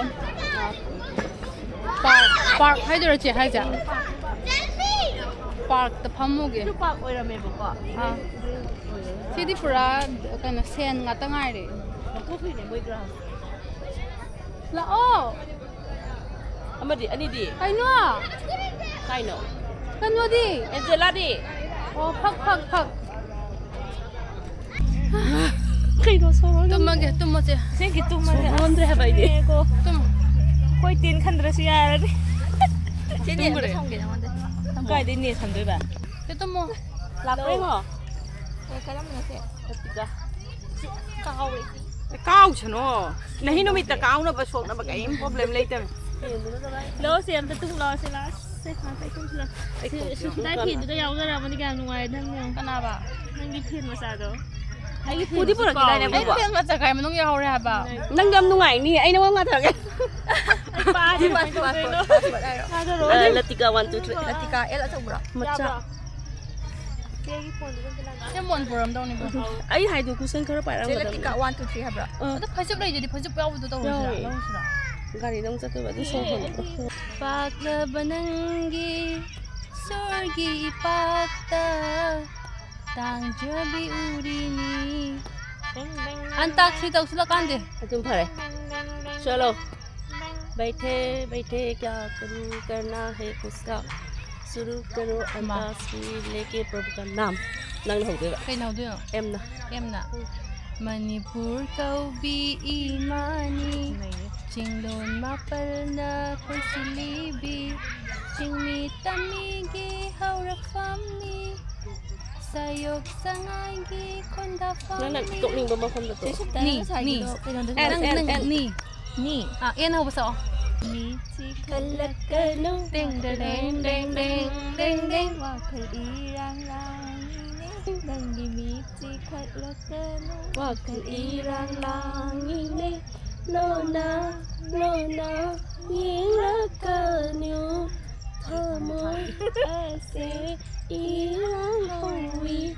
ꯄꯥꯔꯛ, ꯄꯥꯔꯛ ꯍꯥꯏꯗꯣꯏꯔꯣ ꯆꯦ ꯍꯥꯏꯁꯦ? ꯄꯥꯔꯛꯇ ꯐꯝꯃꯨꯒꯦ꯫ ꯄꯥꯛ ꯑꯣꯏꯔꯝꯃꯦꯕꯀꯣ꯫ ꯑꯥ꯫ ꯁꯤꯗꯤ ꯄꯨꯔꯥ ꯀꯩꯅꯣ, ꯁꯦꯟ ꯉꯥꯛꯇ ꯉꯥꯏꯔꯦ꯫ ꯂꯧꯊꯣꯛꯈ꯭ꯔꯤꯅꯦ ꯃꯣꯏ ꯒ꯭ꯔꯥꯁ꯫ ꯂꯥꯛꯑꯣ꯫ ꯑꯃꯗꯤ, ꯑꯅꯤꯗꯤ? ꯀꯩꯅꯣ? ꯀꯥꯏꯅꯣ? ꯀꯩꯅꯣꯗꯤ? ꯑꯦꯟꯖꯦꯂꯥꯗꯤ? ꯑꯣ, ꯐꯛ, ꯐꯛ, ꯐꯛ꯫ ꯀꯩꯅꯣ ꯁꯣꯔꯣ? ꯇꯨꯝꯃꯒꯦ, ꯇꯨꯝꯃꯣ ꯆꯦ꯫ ꯁꯦꯡꯒꯤ ꯇꯨꯝꯃꯒꯦ꯫ ꯉꯝꯗ꯭ꯔꯦ ꯍꯥꯏꯕ ꯑꯩꯗꯤ꯫ ꯇꯨꯝꯃꯣ꯫ ꯑꯩꯈꯣꯏ ꯇꯦꯟ ꯈꯟꯗ꯭ꯔꯁꯨ ꯌꯥꯔꯅꯤ꯫ ꯁꯤꯗꯤ ꯑꯝꯇ ꯇꯨꯝꯈ꯭ꯔꯦ꯫ ꯊꯝꯒꯦ ꯅꯉꯣꯟꯗ꯫ ꯀꯥꯏꯗꯩ ꯅꯦꯠ ꯁꯝꯗꯣꯏꯕ? ꯁꯤ ꯇꯨꯝꯃꯣ꯫ ꯂꯥꯛꯄ꯭ꯔꯥ ꯌꯦꯡꯉꯣ꯫ ꯑꯦ, ꯀꯔꯝꯕꯅꯣ ꯁꯤ? ꯀꯥꯎꯔꯦ꯫ ꯀꯥꯎꯁꯅꯣ꯫ ꯅꯍꯤ ꯅꯨꯃꯤꯠꯇ ꯀꯥꯎꯅꯕ ꯁꯣꯛꯅꯕ ꯀꯔꯤꯝ problem ꯂꯩꯇꯕꯅꯤ꯫ ꯂꯥꯛꯑꯣ, ꯁꯤ ꯑꯝꯇ ꯇꯨꯝ ꯂꯥꯛꯑꯣ, ꯁꯤ ꯂꯥꯛꯑꯣ꯫ ꯁꯤ ꯉꯥꯛꯇ ꯇꯨꯝꯁꯤ ꯂꯥꯛꯑꯣ꯫ ꯁꯤ, ꯁꯤ ꯐꯤꯗꯥꯏ ꯐꯤꯗꯨꯗ ꯌꯥꯎꯖꯔꯛꯑꯃꯗꯤ ꯀꯌꯥꯝ ꯅꯨꯡꯉꯥꯏꯗꯕꯅꯣ ꯌꯦꯡꯉꯣ꯫ ꯀꯅꯥꯕ? ꯅꯪꯒꯤ ꯐꯦꯟ ꯃꯆꯥꯗꯣ꯫ ꯑꯩꯒꯤ ꯄꯨꯗꯤ ꯐꯦꯟꯁꯨ ꯄꯨꯔꯛꯈꯤꯗꯥꯏꯅꯦ ꯀꯥꯎꯔꯦ꯫ ꯑꯩ ꯐꯦꯟ ꯃꯆꯥ ꯀꯥꯏ ꯃꯅꯨꯡ ꯌꯥꯎꯍꯧꯔꯦ ꯍꯥꯏꯕ? ꯅꯪꯗꯤ ꯌꯥꯝ ꯅꯨꯡꯉꯥꯏꯅꯤ, ꯑꯩ ꯅꯉꯣꯟꯗ ꯉꯥꯊꯔꯒꯦ꯫ ꯑꯩ ꯄꯥꯗꯤ ꯀꯃꯥꯏꯅ ꯇꯧꯗꯣꯏꯅꯣ? ꯊꯥꯗꯔꯛꯑꯣ꯫ ꯑ, ꯂꯇꯤꯀꯥ, one, two, three꯫ ꯂꯇꯤꯀꯥ, L ꯑꯆꯧꯕ꯭ꯔꯣ? ꯃꯆꯥ꯫ ꯌꯥꯕ꯭ꯔꯣ? ꯆꯦꯒꯤ ꯐꯣꯟꯗꯨꯗ ꯑꯝꯇ ꯂꯥꯛꯑꯣ꯫ ꯁꯤ ꯃꯣꯟ ꯄꯨꯔꯝꯗꯧꯅꯤꯀꯣ꯫ ꯑꯩ ꯍꯥꯏꯗꯣ ꯀꯨꯁꯟ ꯈꯔ ꯆꯦ ꯄꯥꯏꯔꯝꯒꯗꯕꯅꯤ꯫ ꯂꯇꯤꯀꯥ, one, two, three ꯍꯥꯏꯕ꯭ꯔꯣ? ꯑ꯫ ꯑꯗꯣ ꯐꯩꯖꯨꯞ ꯂꯩꯗꯨꯗꯤ, ꯐꯩꯖꯨꯞ ꯌꯥꯎꯕꯗꯣ ꯇꯧꯔꯁꯤꯔꯥ? ꯌꯥꯎꯋꯦ꯫ ꯂꯧꯔꯁꯤꯔꯥ? ꯒꯥꯔꯤꯗ ꯑꯃꯨꯛ ꯆꯠꯇꯣꯏꯕ, ꯑꯗꯨ ꯁꯣꯔ ꯍꯣꯟꯕ꯫ ꯄꯥꯛꯂꯕ ꯅꯪꯒꯤ ꯁꯣꯔꯒꯤ ꯏꯄꯥꯛꯇ ꯇꯥꯡꯖꯕꯤ ꯎꯔꯤꯅꯤ꯫ ꯑꯟꯇꯥꯛꯁꯤ ꯇꯧꯁꯤꯜꯂꯀꯥꯟꯗꯦ꯫ ꯑꯗꯨꯝ ꯐꯔꯦ꯫ ꯆꯠꯂꯣ꯫ बैठे बैठे क्या करूँ, करना है कुछ काम, शुरू करो मा। अंताक्षरी लेके प्रभु का नाम꯫ ꯅꯪꯅ ꯍꯧꯗꯣꯏꯕ꯫ ꯀꯩꯅ ꯍꯧꯗꯣꯏꯅꯣ? ꯑꯦꯝꯅ꯫ ꯑꯦꯝꯅ꯫ ꯎꯝ꯫ ꯃꯅꯤꯄꯨꯔ ꯀꯧꯕꯤ ꯏꯃꯥꯅꯤ, ꯅꯩꯌꯦ꯫ ꯆꯤꯡꯂꯣꯟ ꯃꯥꯄꯜꯅ ꯀꯣꯏꯁꯤꯜꯂꯤꯕꯤ, ꯆꯤꯡꯃꯤ ꯇꯝꯃꯤꯒꯤ ꯍꯧꯔꯛꯐꯝꯅꯤ, ꯁꯌꯣꯛ ꯁꯉꯥꯏꯒꯤ ꯈꯣꯟꯗꯥꯐꯝꯅꯤ꯫ ꯅꯪꯅ ꯇꯣꯛꯅꯤꯡꯕ ꯃꯐꯝꯗ ꯇꯣꯛꯑꯣ꯫ ꯅꯤ, ꯉꯁꯥꯏꯒꯤꯗꯣ ꯅꯤ꯫ ꯀꯩꯅꯣꯗ ꯑꯦꯟ, ꯅꯪ, ꯑꯦꯟ, ꯅꯪ, ꯑꯦꯟ꯫ ꯅꯤ꯫ ꯅꯤ꯫ ꯑꯥ, ꯑꯦꯟ ꯍꯧꯕ ꯁꯛꯑꯣ꯫ ꯃꯤꯠꯁꯤ ꯈꯜꯂꯛꯀꯅꯨ꯫ ꯇꯦꯡ ꯇꯦꯔꯦꯡ ꯇꯦꯡ ꯇꯦꯡ ꯇꯦꯡ ꯇꯦꯡ꯫ ꯋꯥꯈꯜ ꯏꯔꯥꯡ ꯂꯥꯡꯉꯤꯅꯦ꯫ ꯅꯪꯒꯤ ꯃꯤꯠꯁꯤ ꯈꯠꯂꯛꯀꯅꯨ꯫ ꯋꯥꯈꯜ ꯏꯔꯥꯡ ꯂꯥꯡꯉꯤꯅꯦ꯫ ꯂꯣꯟꯅ, ꯂꯣꯟꯅ ꯌꯦꯡꯂꯛꯀꯅꯨ꯫ ꯊꯃꯣꯏ ꯑꯁꯦ ꯏꯔꯥꯡ ꯍꯧꯏ꯫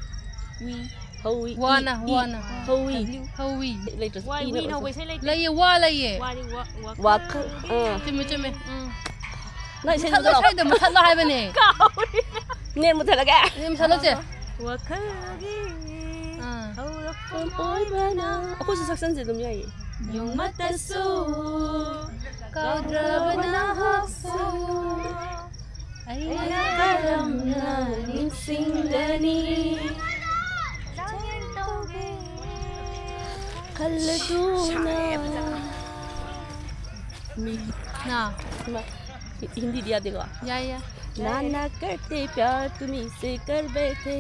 ꯋꯤ꯫ ꯍꯧꯏ꯫ ꯋꯥꯅ, ꯏ, ꯏ꯫ ꯋꯥꯅ꯫ ꯍꯧꯏ꯫ ꯍꯧꯏ꯫ ꯂꯩꯇ꯭ꯔꯁꯨ ꯋꯥꯏ, ꯏꯅ ꯋꯤꯅ ꯍꯧꯕ ꯑꯣꯏꯔꯁꯨ꯫ ꯏꯁꯩ ꯂꯩꯇꯦ꯫ ꯂꯩꯌꯦ, ꯋꯥ ꯂꯩꯌꯦ꯫ ꯋꯥꯗꯤ ꯋꯥ, ꯋꯥ꯫ ꯋꯥꯈꯜ, ꯑꯥ꯫ ꯆꯨꯝꯃꯦ, ꯆꯨꯝꯃꯦ꯫ ꯎꯝ꯫ ꯅꯪ ꯏꯁꯩ ꯃꯨꯊꯠꯂꯣ, ꯁꯛꯂꯛꯑꯣ꯫ ꯏꯁꯩꯗꯣ ꯃꯨꯊꯠꯂꯣ ꯍꯥꯏꯕꯅꯦ꯫ ꯀꯥꯎꯔꯦ꯫ ꯅꯦꯠ ꯃꯨꯊꯠꯂꯒꯦ꯫ ꯅꯦꯠ ꯃꯨꯊꯠꯂꯣꯁꯦ꯫ ꯋꯥꯈꯜꯒꯤ ꯑꯥ꯫ ꯍꯧꯔꯛꯐꯝ ꯑꯣꯏꯕꯅ꯫ ꯑꯩꯈꯣꯏꯁꯨ ꯁꯛꯆꯟꯁꯦ ꯑꯗꯨꯝ ꯌꯥꯏꯌꯦ꯫ ꯌꯣꯡꯃꯠꯇꯁꯨ ꯀꯥꯎꯗ꯭ꯔꯕ ꯅꯍꯥꯛꯁꯨ ꯑꯩꯅ ꯀꯔꯝꯅ ꯅꯤꯡꯁꯤꯡꯒꯅꯤ? ꯆꯥꯡꯌꯦꯡ ꯇꯧꯒꯦ꯫ ꯈꯜꯂꯗꯨꯅ꯫ ꯅꯥ꯫ ꯃꯥ꯫ हिंदी दिया देखो। या, या। नाना करते प्यार तुम्ही से कर बैठे,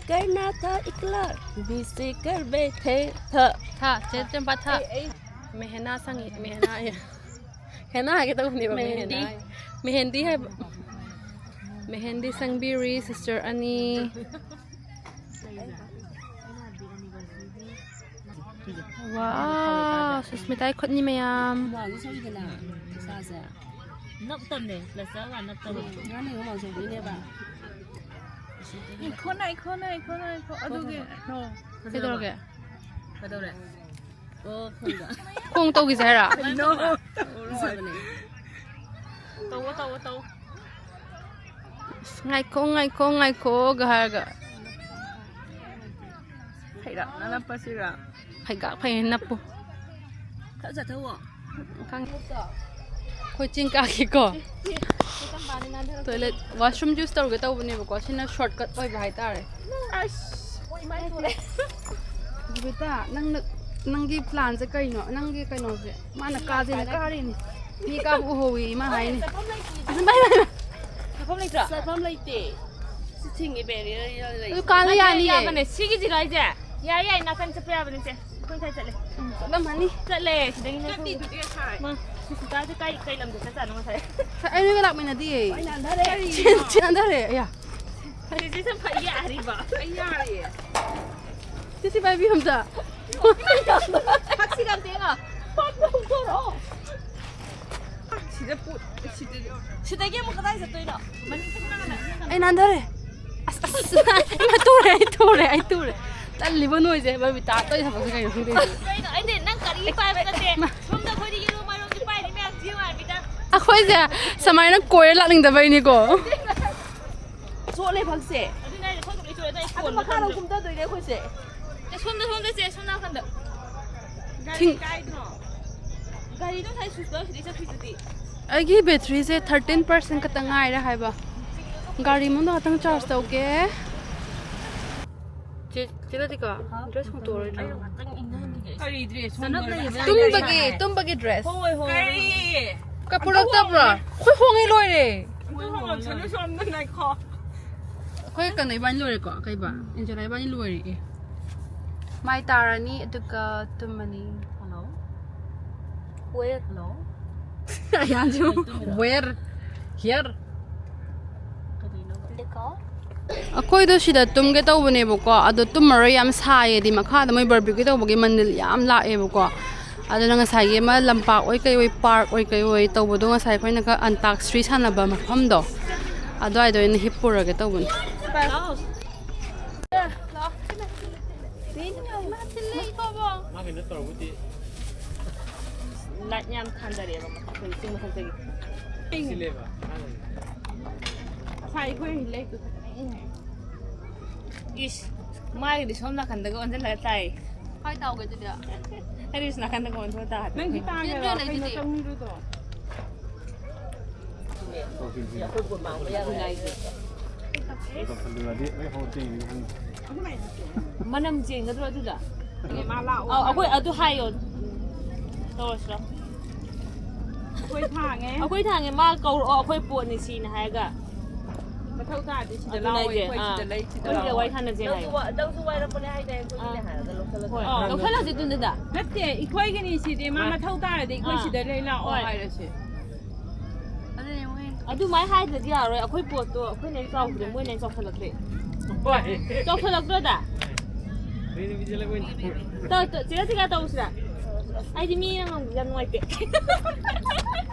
करना था इकरार तुम्ही से कर बैठे। था। था, ꯆꯦ ꯆꯝꯄꯥ, ꯊꯥ꯫ ꯑꯩ, ꯑꯩ ꯃꯦꯍꯦꯅꯥ ꯁꯪꯉꯤ, ꯃꯦꯍꯦꯅꯥ ꯍꯥꯏꯌꯦ꯫ ꯍꯦꯅꯥ ꯍꯥꯏꯒꯦ ꯇꯧꯕꯅꯦꯕ, ꯃꯦꯍꯦꯟꯗꯤ꯫ ꯃꯦꯍꯦꯅꯥ ꯍꯥꯏꯌꯦ꯫ ꯃꯦꯍꯦꯟꯗꯤ ꯍꯥꯏꯕ꯫ ꯃꯦꯍꯦꯟꯗꯤ ꯁꯪꯕꯤꯔꯤ, sister ꯑꯅꯤ꯫ ꯋꯥ, ꯁꯨꯁꯃꯤꯇꯥꯒꯤ ꯈꯨꯠꯅꯤ ꯃꯌꯥꯝ꯫ ꯍꯨꯃꯥꯡꯁꯨ ꯁꯧꯏꯗꯅ ꯏꯁꯥꯁꯦ꯫ ꯅꯞꯇꯕꯅꯦ, ꯄ꯭ꯂꯥꯁꯇꯔ ꯋꯥꯟ ꯅꯞꯇꯕꯅꯦ꯫ ꯎꯝ, ꯉꯔꯥꯡꯗꯩ ꯍꯨꯃꯥꯡ ꯁꯧꯕꯩꯅꯦꯕ꯫ ꯏꯈꯣꯅ, ꯏꯈꯣꯅ, ꯏꯈꯣꯅ, ꯏꯈꯣ-, ꯑꯗꯨꯒꯤ, no꯫ ꯀꯩꯗꯧꯔꯒꯦ? ꯀꯩꯗꯧꯔꯦ? ꯑꯣ, ꯈꯣꯡꯗ꯫ ꯈꯣꯡ ꯇꯧꯈꯤꯁꯦ ꯍꯥꯏꯔꯣ? No꯫ ꯐꯖꯕꯅꯦ꯫ ꯇꯧꯋꯣ, ꯇꯧꯋꯣ, ꯇꯧꯋꯣ꯫ ꯑꯁ, ꯉꯥꯏꯈꯣ, ꯉꯥꯏꯈꯣ, ꯉꯥꯏꯈꯣꯒ ꯍꯥꯏꯔꯒ꯫ ꯐꯩꯔꯞꯅ ꯅꯞꯄꯁꯤꯔꯥ? ꯐꯩꯒꯥꯛ ꯐꯩꯅ ꯅꯞꯄꯨ꯫ ꯈꯔ ꯆꯠꯊꯧꯋꯣ꯫ ꯈꯪ-, ꯑꯩꯈꯣꯏ ꯆꯤꯡ ꯀꯥꯈꯤꯀꯣ꯫ Toilet, washroom use ꯇꯧꯔꯒꯦ ꯇꯧꯕꯅꯦꯕꯀꯣ, ꯁꯤꯅ shortcut ꯑꯣꯏꯕ ꯍꯥꯏꯇꯥꯔꯦ꯫ ꯑꯁ, ꯑꯣꯏ ꯃꯥꯏ ꯇꯣꯔꯦ꯫ ꯕꯤꯕꯤꯇꯥ, ꯅꯪꯅ, ꯅꯪꯒꯤ planꯁꯦ ꯀꯩꯅꯣ? ꯅꯪꯒꯤ ꯀꯩꯅꯣꯁꯦ? ꯃꯥꯅ ꯀꯥꯁꯦꯅ ꯀꯥꯔꯤꯅꯤ꯫ ꯃꯤ ꯀꯥꯕ ꯎꯍꯧꯋꯤ, ꯃꯥ ꯍꯥꯏꯅꯤ꯫ ꯆꯠꯐꯝ ꯂꯩꯇꯦ꯫ ꯑꯗꯨꯝ ꯄꯥꯏ, ꯄꯥꯏ, ꯄꯥꯏ꯫ ꯆꯠꯐꯝ ꯂꯩꯇ꯭ꯔꯣ? ꯆꯠꯐꯝ ꯂꯩꯇꯦ꯫ ꯁꯤ ꯊꯤꯡꯉꯦ, barrier ꯂꯩ꯫ ꯑꯗꯨ ꯀꯥꯜꯂ ꯅꯠꯇꯦ, ꯌꯥꯅꯤꯌꯦ꯫ ꯌꯥꯕꯅꯦ꯫ ꯁꯤꯒꯤꯁꯤꯔꯣ ꯍꯥꯏꯁꯦ? ꯌꯥꯏ, ꯌꯥꯏ, ꯅꯥꯀꯟ ꯆꯠꯄ ꯌꯥꯕꯅꯦ, ꯆꯦ꯫ ꯑꯩꯈꯣꯏ ꯉꯁꯥꯏ ꯆꯠꯂꯦ꯫ ꯎꯝ, ꯆꯠꯂꯝꯃꯅꯤ꯫ ꯆꯠꯂꯦ, ꯁꯤꯗꯒꯤ ꯅꯣꯏ ꯆꯠꯂꯤꯗꯨꯗꯤ ꯉꯁꯥꯏ꯫ ꯃꯥ, ꯁꯨꯁꯃꯤꯇꯥꯁꯦ ꯀꯥꯏ, ꯀꯩ ꯂꯝꯗ ꯆꯠ ꯖꯥꯠꯅꯣ ꯉꯁꯥꯏ? ꯉꯁꯥꯏ ꯑꯩ ꯅꯣꯏꯒ ꯂꯥꯛꯃꯤꯟꯅꯗꯤꯌꯦ꯫ ꯑꯩ ꯅꯥꯟꯊꯔꯦ꯫ ꯆꯦ-, ꯆꯦ ꯅꯥꯟꯊꯔꯦ, ꯑꯌꯥ꯫ ꯆꯦꯆꯦ ꯁꯝ ꯐꯩ ꯌꯥꯔꯤꯕ꯫ ꯑꯩ ꯌꯥꯔꯤꯌꯦ꯫ ꯆꯦ ꯁꯤ ꯄꯥꯏꯕꯤꯌꯨ ꯑꯝꯇ꯫ ꯁꯛꯁꯤꯒ ꯑꯝꯇ ꯌꯦꯡꯉꯣ꯫ ꯁꯤꯗ ꯄꯨ-, ꯁꯤꯗ-, ꯁꯤꯗꯒꯤ ꯑꯃꯨꯛ ꯀꯗꯥꯏ ꯆꯠꯇꯣꯏꯅꯣ? ꯃꯅꯤꯡ ꯆꯠꯅꯕꯅꯦ꯫ ꯑꯩ ꯅꯥꯟꯊꯔꯦ꯫ ꯑꯁ, ꯑꯁ, ꯑꯩ ꯇꯨꯔꯦ, ꯑꯩ ꯇꯨꯔꯦ, ꯑꯩ ꯇꯨꯔꯦ꯫ ꯇꯜꯂꯤꯕꯣ ꯅꯣꯏꯁꯦ? ꯕꯕꯤꯇꯥ, ꯇꯧꯔꯤ ꯊꯕꯛꯁꯦ ꯀꯩꯅꯣ ꯈꯪꯗꯦ꯫ ꯀꯩꯅꯣ? ꯑꯩꯗꯤ ꯅꯪ ꯀꯔꯤ ꯄꯥꯏꯕ ꯅꯠꯇꯦ꯫ ꯃꯥ- ꯁꯣꯝꯗ ꯑꯩꯈꯣꯏꯗꯤ ꯌꯦꯔꯨꯝ ꯃꯔꯨꯝꯁꯦ ꯄꯥꯏꯔꯤ ꯃꯌꯥꯝꯁꯦ ꯌꯦꯡꯉꯣ ꯍꯥꯏꯕꯅꯤꯗ꯫ ꯑꯩꯈꯣꯏꯁꯦ ꯁꯨꯃꯥꯏꯅ ꯀꯣꯏꯔ ꯂꯥꯛꯅꯤꯡꯗꯕꯩꯅꯤꯀꯣ꯫ ꯆꯣꯠꯂꯦ ꯐꯛꯁꯦ꯫ ꯑꯗꯨꯅ ꯑꯩꯅ ꯈꯣꯡ ꯂꯣꯏ ꯆꯣꯠꯂꯦ, ꯑꯗꯨꯅ ꯑꯩ ꯑꯗꯨ ꯀꯣꯟꯕ ꯃꯈꯥꯔꯣꯝ ꯈꯪꯗꯦ꯫ ꯀꯨꯝꯊꯗꯣꯏꯅꯦ ꯑꯩꯈꯣꯏꯁꯦ꯫ ꯑꯦ, ꯁꯣꯝꯗ, ꯁꯣꯝꯗ ꯆꯦ, ꯁꯣꯝ ꯅꯥꯀꯟꯗ꯫ ꯒꯥꯔꯤ ꯊꯤꯡ- ꯀꯥꯏꯗ꯭ꯔꯣ? ꯒꯥꯔꯤꯗꯣ ꯉꯁꯥꯏ switch off ꯁꯤꯗꯩ ꯆꯠꯈ꯭ꯔꯤꯗꯨꯗꯤ꯫ ꯑꯩꯒꯤ batteryꯁꯦ thirteen percent ꯈꯛꯇ ꯉꯥꯏꯔꯦ ꯍꯥꯏꯕ꯫ ꯒꯥꯔꯤ ꯃꯅꯨꯡꯗ ꯉꯥꯛꯇꯪ charge ꯇꯧꯒꯦ꯫ ꯆꯦ, ꯆꯦ ꯂꯇꯤꯀꯥ, ꯍꯥꯎ꯫ Dress ꯍꯣꯡꯇꯣꯛꯑꯔꯣꯏꯗ꯭ꯔꯣ? ꯑꯩ ꯉꯥꯛꯇꯪ ꯏꯪꯍꯟꯈꯤꯒꯦ꯫ ꯀꯔꯤ dress ꯆꯅꯞ ꯍꯣꯡꯗꯣꯛꯑꯔꯣꯏ? ꯂꯩꯕ ꯇꯨꯝꯕꯒꯤ, ꯌꯥꯏ꯫ ꯇꯨꯝꯕꯒꯤ dress꯫ ꯍꯣꯏ, ꯍꯣꯏ, ꯍꯣꯏ꯫ ꯀꯔꯤ? ꯀ-, ꯄꯨꯔꯛꯇꯕ꯭ꯔꯣ? ꯑꯩꯈꯣꯏ ꯍꯣꯡꯉꯦ ꯂꯣꯏꯔꯦ꯫ ꯑꯗꯨ ꯍꯣꯡꯉꯛꯁꯅꯨ ꯁꯣꯝꯗ ꯉꯥꯏꯈꯣ꯫ ꯑꯩꯈꯣꯏ ꯀꯩꯅꯣ ꯏꯕꯥꯅꯤ ꯂꯣꯏꯔꯦꯀꯣ? ꯀꯩꯕ? ꯑꯦꯟꯖꯦꯂꯥ ꯏꯕꯥꯅꯤ ꯂꯣꯏꯔꯦ꯫ ꯑꯦ꯫ ꯃꯥꯏ ꯇꯥꯔꯅꯤ, ꯑꯗꯨꯒ ꯇꯨꯝꯃꯅꯤ꯫ Hello? Where? Hello? ꯑꯌꯥꯝꯁꯨ where? Here? ꯀꯔꯤꯅꯣ? ꯑꯩꯈꯣꯏꯗꯣ ꯁꯤꯗ ꯇꯨꯝꯒꯦ ꯇꯧꯕꯅꯦꯕꯀꯣ, ꯑꯗꯣ ꯇꯨꯝꯃꯔꯣꯏ, ꯌꯥꯝ ꯁꯥꯏꯌꯦꯗꯤ꯫ ꯃꯈꯥꯗ ꯃꯣꯏ ꯕꯥꯔꯕꯤꯀ꯭ꯌꯨ ꯇꯧꯕꯒꯤ ꯃꯅꯤꯜ ꯌꯥꯝ ꯂꯥꯛꯑꯦꯕꯀꯣ꯫ ꯑꯗꯨꯅ ꯉꯁꯥꯏꯒꯤ ꯑꯃ ꯂꯝꯄꯥꯛ ꯑꯣꯏ ꯀꯩ ꯑꯣꯏ, ꯄꯥꯔꯛ ꯑꯣꯏ ꯀꯩ ꯑꯣꯏ ꯇꯧꯕꯗꯣ, ꯉꯁꯥꯏ ꯑꯩꯈꯣꯏꯅ ꯈꯔ ꯑꯟꯇꯥꯛꯁꯔꯤ ꯁꯥꯟꯅꯕ ꯃꯐꯝꯗꯣ, ꯑꯗꯨꯋꯥꯏꯗ ꯑꯣꯏꯅ ꯍꯤꯞꯄꯨꯔꯒꯦ ꯇꯧꯕꯅꯤ꯫ ꯃꯥ ꯀꯩꯅꯣ ꯇꯧꯔꯕꯨꯗꯤ꯫ ꯂꯥꯏꯠ ꯌꯥꯝ ꯊꯥꯟꯗꯔꯛꯑꯦꯕ ꯃꯊꯛꯇꯒꯤ, ꯆꯤꯡ ꯃꯊꯛꯇꯒꯤ꯫ ꯁꯤꯂꯦꯕ꯫ ꯉꯁꯥꯏ ꯑꯩꯈꯣꯏ ꯂꯩꯗꯣ ꯐꯖꯅ ꯏꯪꯉꯦ꯫ ꯏꯁ, ꯃꯥꯒꯤꯗꯤ ꯁꯣꯝ ꯅꯥꯀꯟꯗꯒ ꯑꯣꯟꯁꯤꯜꯂꯒ ꯇꯥꯏ꯫ ꯀꯥꯏ ꯇꯥꯎꯒꯦ ꯑꯗꯨꯗꯤ? ꯑꯩꯗꯤ ꯁꯤ ꯅꯥꯀꯟꯗꯒ ꯑꯣꯟꯊꯣꯛꯑ ꯇꯥꯗꯦ꯫ ꯅꯪꯗꯤ ꯇꯥꯒꯦꯔꯣ? ꯆꯦꯟꯗ꯭ꯔꯦ ꯀꯩꯅꯣ ꯂꯩꯗꯨꯗꯤ꯫ ꯆꯪꯉꯤꯔꯣꯗꯣ? ꯃꯅꯝ ꯆꯦꯟꯒꯗ꯭ꯔꯣ ꯑꯗꯨꯗ? ꯃꯥ ꯂꯥꯛꯑꯣ꯫ ꯑꯧ, ꯑꯩꯈꯣꯏ ꯑꯗꯨ ꯍꯥꯏꯌꯣ꯫ ꯇꯧꯔꯁꯤꯔꯣ? ꯑꯩꯈꯣꯏ ꯊꯥꯡꯉꯦ꯫ ꯑꯩꯈꯣꯏ ꯊꯥꯡꯉꯦ, ꯃꯥ ꯀꯧꯔꯛꯑꯣ, ꯑꯩꯈꯣꯏ ꯄꯣꯠꯅꯤ ꯁꯤꯅ ꯍꯥꯏꯔꯒ꯫ ꯃꯊꯧ ꯇꯥꯔꯗꯤ ꯁꯤꯗ ꯑꯗꯨꯅ ꯂꯥꯛꯑꯣ, ꯑꯩꯁꯦ, ꯑꯩꯈꯣꯏ ꯑꯥ, ꯁꯤꯗ ꯂꯩ, ꯁꯤꯗ ꯑꯩꯈꯣꯏ ꯁꯤꯗ ꯂꯥꯛꯑꯣ꯫ ꯋꯥꯔꯤ ꯁꯥꯟꯅꯁꯦ ꯍꯥꯏ꯫ ꯅꯪꯁꯨ ꯋꯥ-, ꯅꯪꯁꯨ ꯋꯥꯏꯔꯛꯄꯅꯦ ꯍꯥꯏꯗꯥꯏ, ꯑꯩꯈꯣꯏꯒꯤꯅꯦ ꯑꯥ꯫ ꯍꯥꯏꯔꯒ ꯂꯧꯁꯜꯂꯁꯤ꯫ ꯍꯣꯏ, ꯑꯥ꯫ ꯂꯧꯁꯜꯂꯁꯤ ꯑꯗꯨꯅꯤꯗ꯫ ꯅꯠꯇꯦ, ꯑꯩꯈꯣꯏꯒꯤꯅꯤ ꯁꯤꯗꯤ, ꯃꯥ ꯑꯥ꯫ ꯃꯊꯧ ꯇꯥꯔꯗꯤ ꯑꯩꯈꯣꯏ ꯍꯣꯏ꯫ ꯁꯤꯗ ꯂꯩ ꯂꯥꯛꯑꯣ ꯍꯣꯏ꯫ ꯍꯥꯏꯔꯁꯦ꯫ ꯑꯗꯨꯅꯦ ꯃꯣꯏ ꯑꯗꯨꯃꯥꯏꯅ ꯍꯥꯏꯗ꯭ꯔꯗꯤ ꯌꯥꯔꯣꯏ꯫ ꯑꯩꯈꯣꯏ ꯄꯣꯠꯇꯣ ꯑꯩꯈꯣꯏꯅ ꯍꯦꯟꯅ ꯆꯥꯎꯗ꯭ꯔꯦ, ꯃꯣꯏꯅ ꯍꯦꯟꯅ ꯆꯥꯎꯈꯠꯂꯛꯇ꯭ꯔꯦ꯫ ꯍꯣꯏ꯫ ꯆꯥꯎꯈꯠꯂꯛꯇ꯭ꯔꯣꯗ? ꯂꯩꯅꯕꯤꯗ ꯂꯩꯕ ꯑꯣꯏꯅ ꯇꯧꯔꯦ꯫ ꯇꯧ-, ꯇꯧ-, ꯆꯦꯔꯥ ꯆꯤꯀꯥ ꯇꯧꯁꯤꯔꯥ? ꯑꯩꯗꯤ ꯃꯤ ꯉꯝ-, ꯌꯥꯝ ꯅꯨꯡꯉꯥꯏꯇꯦ꯫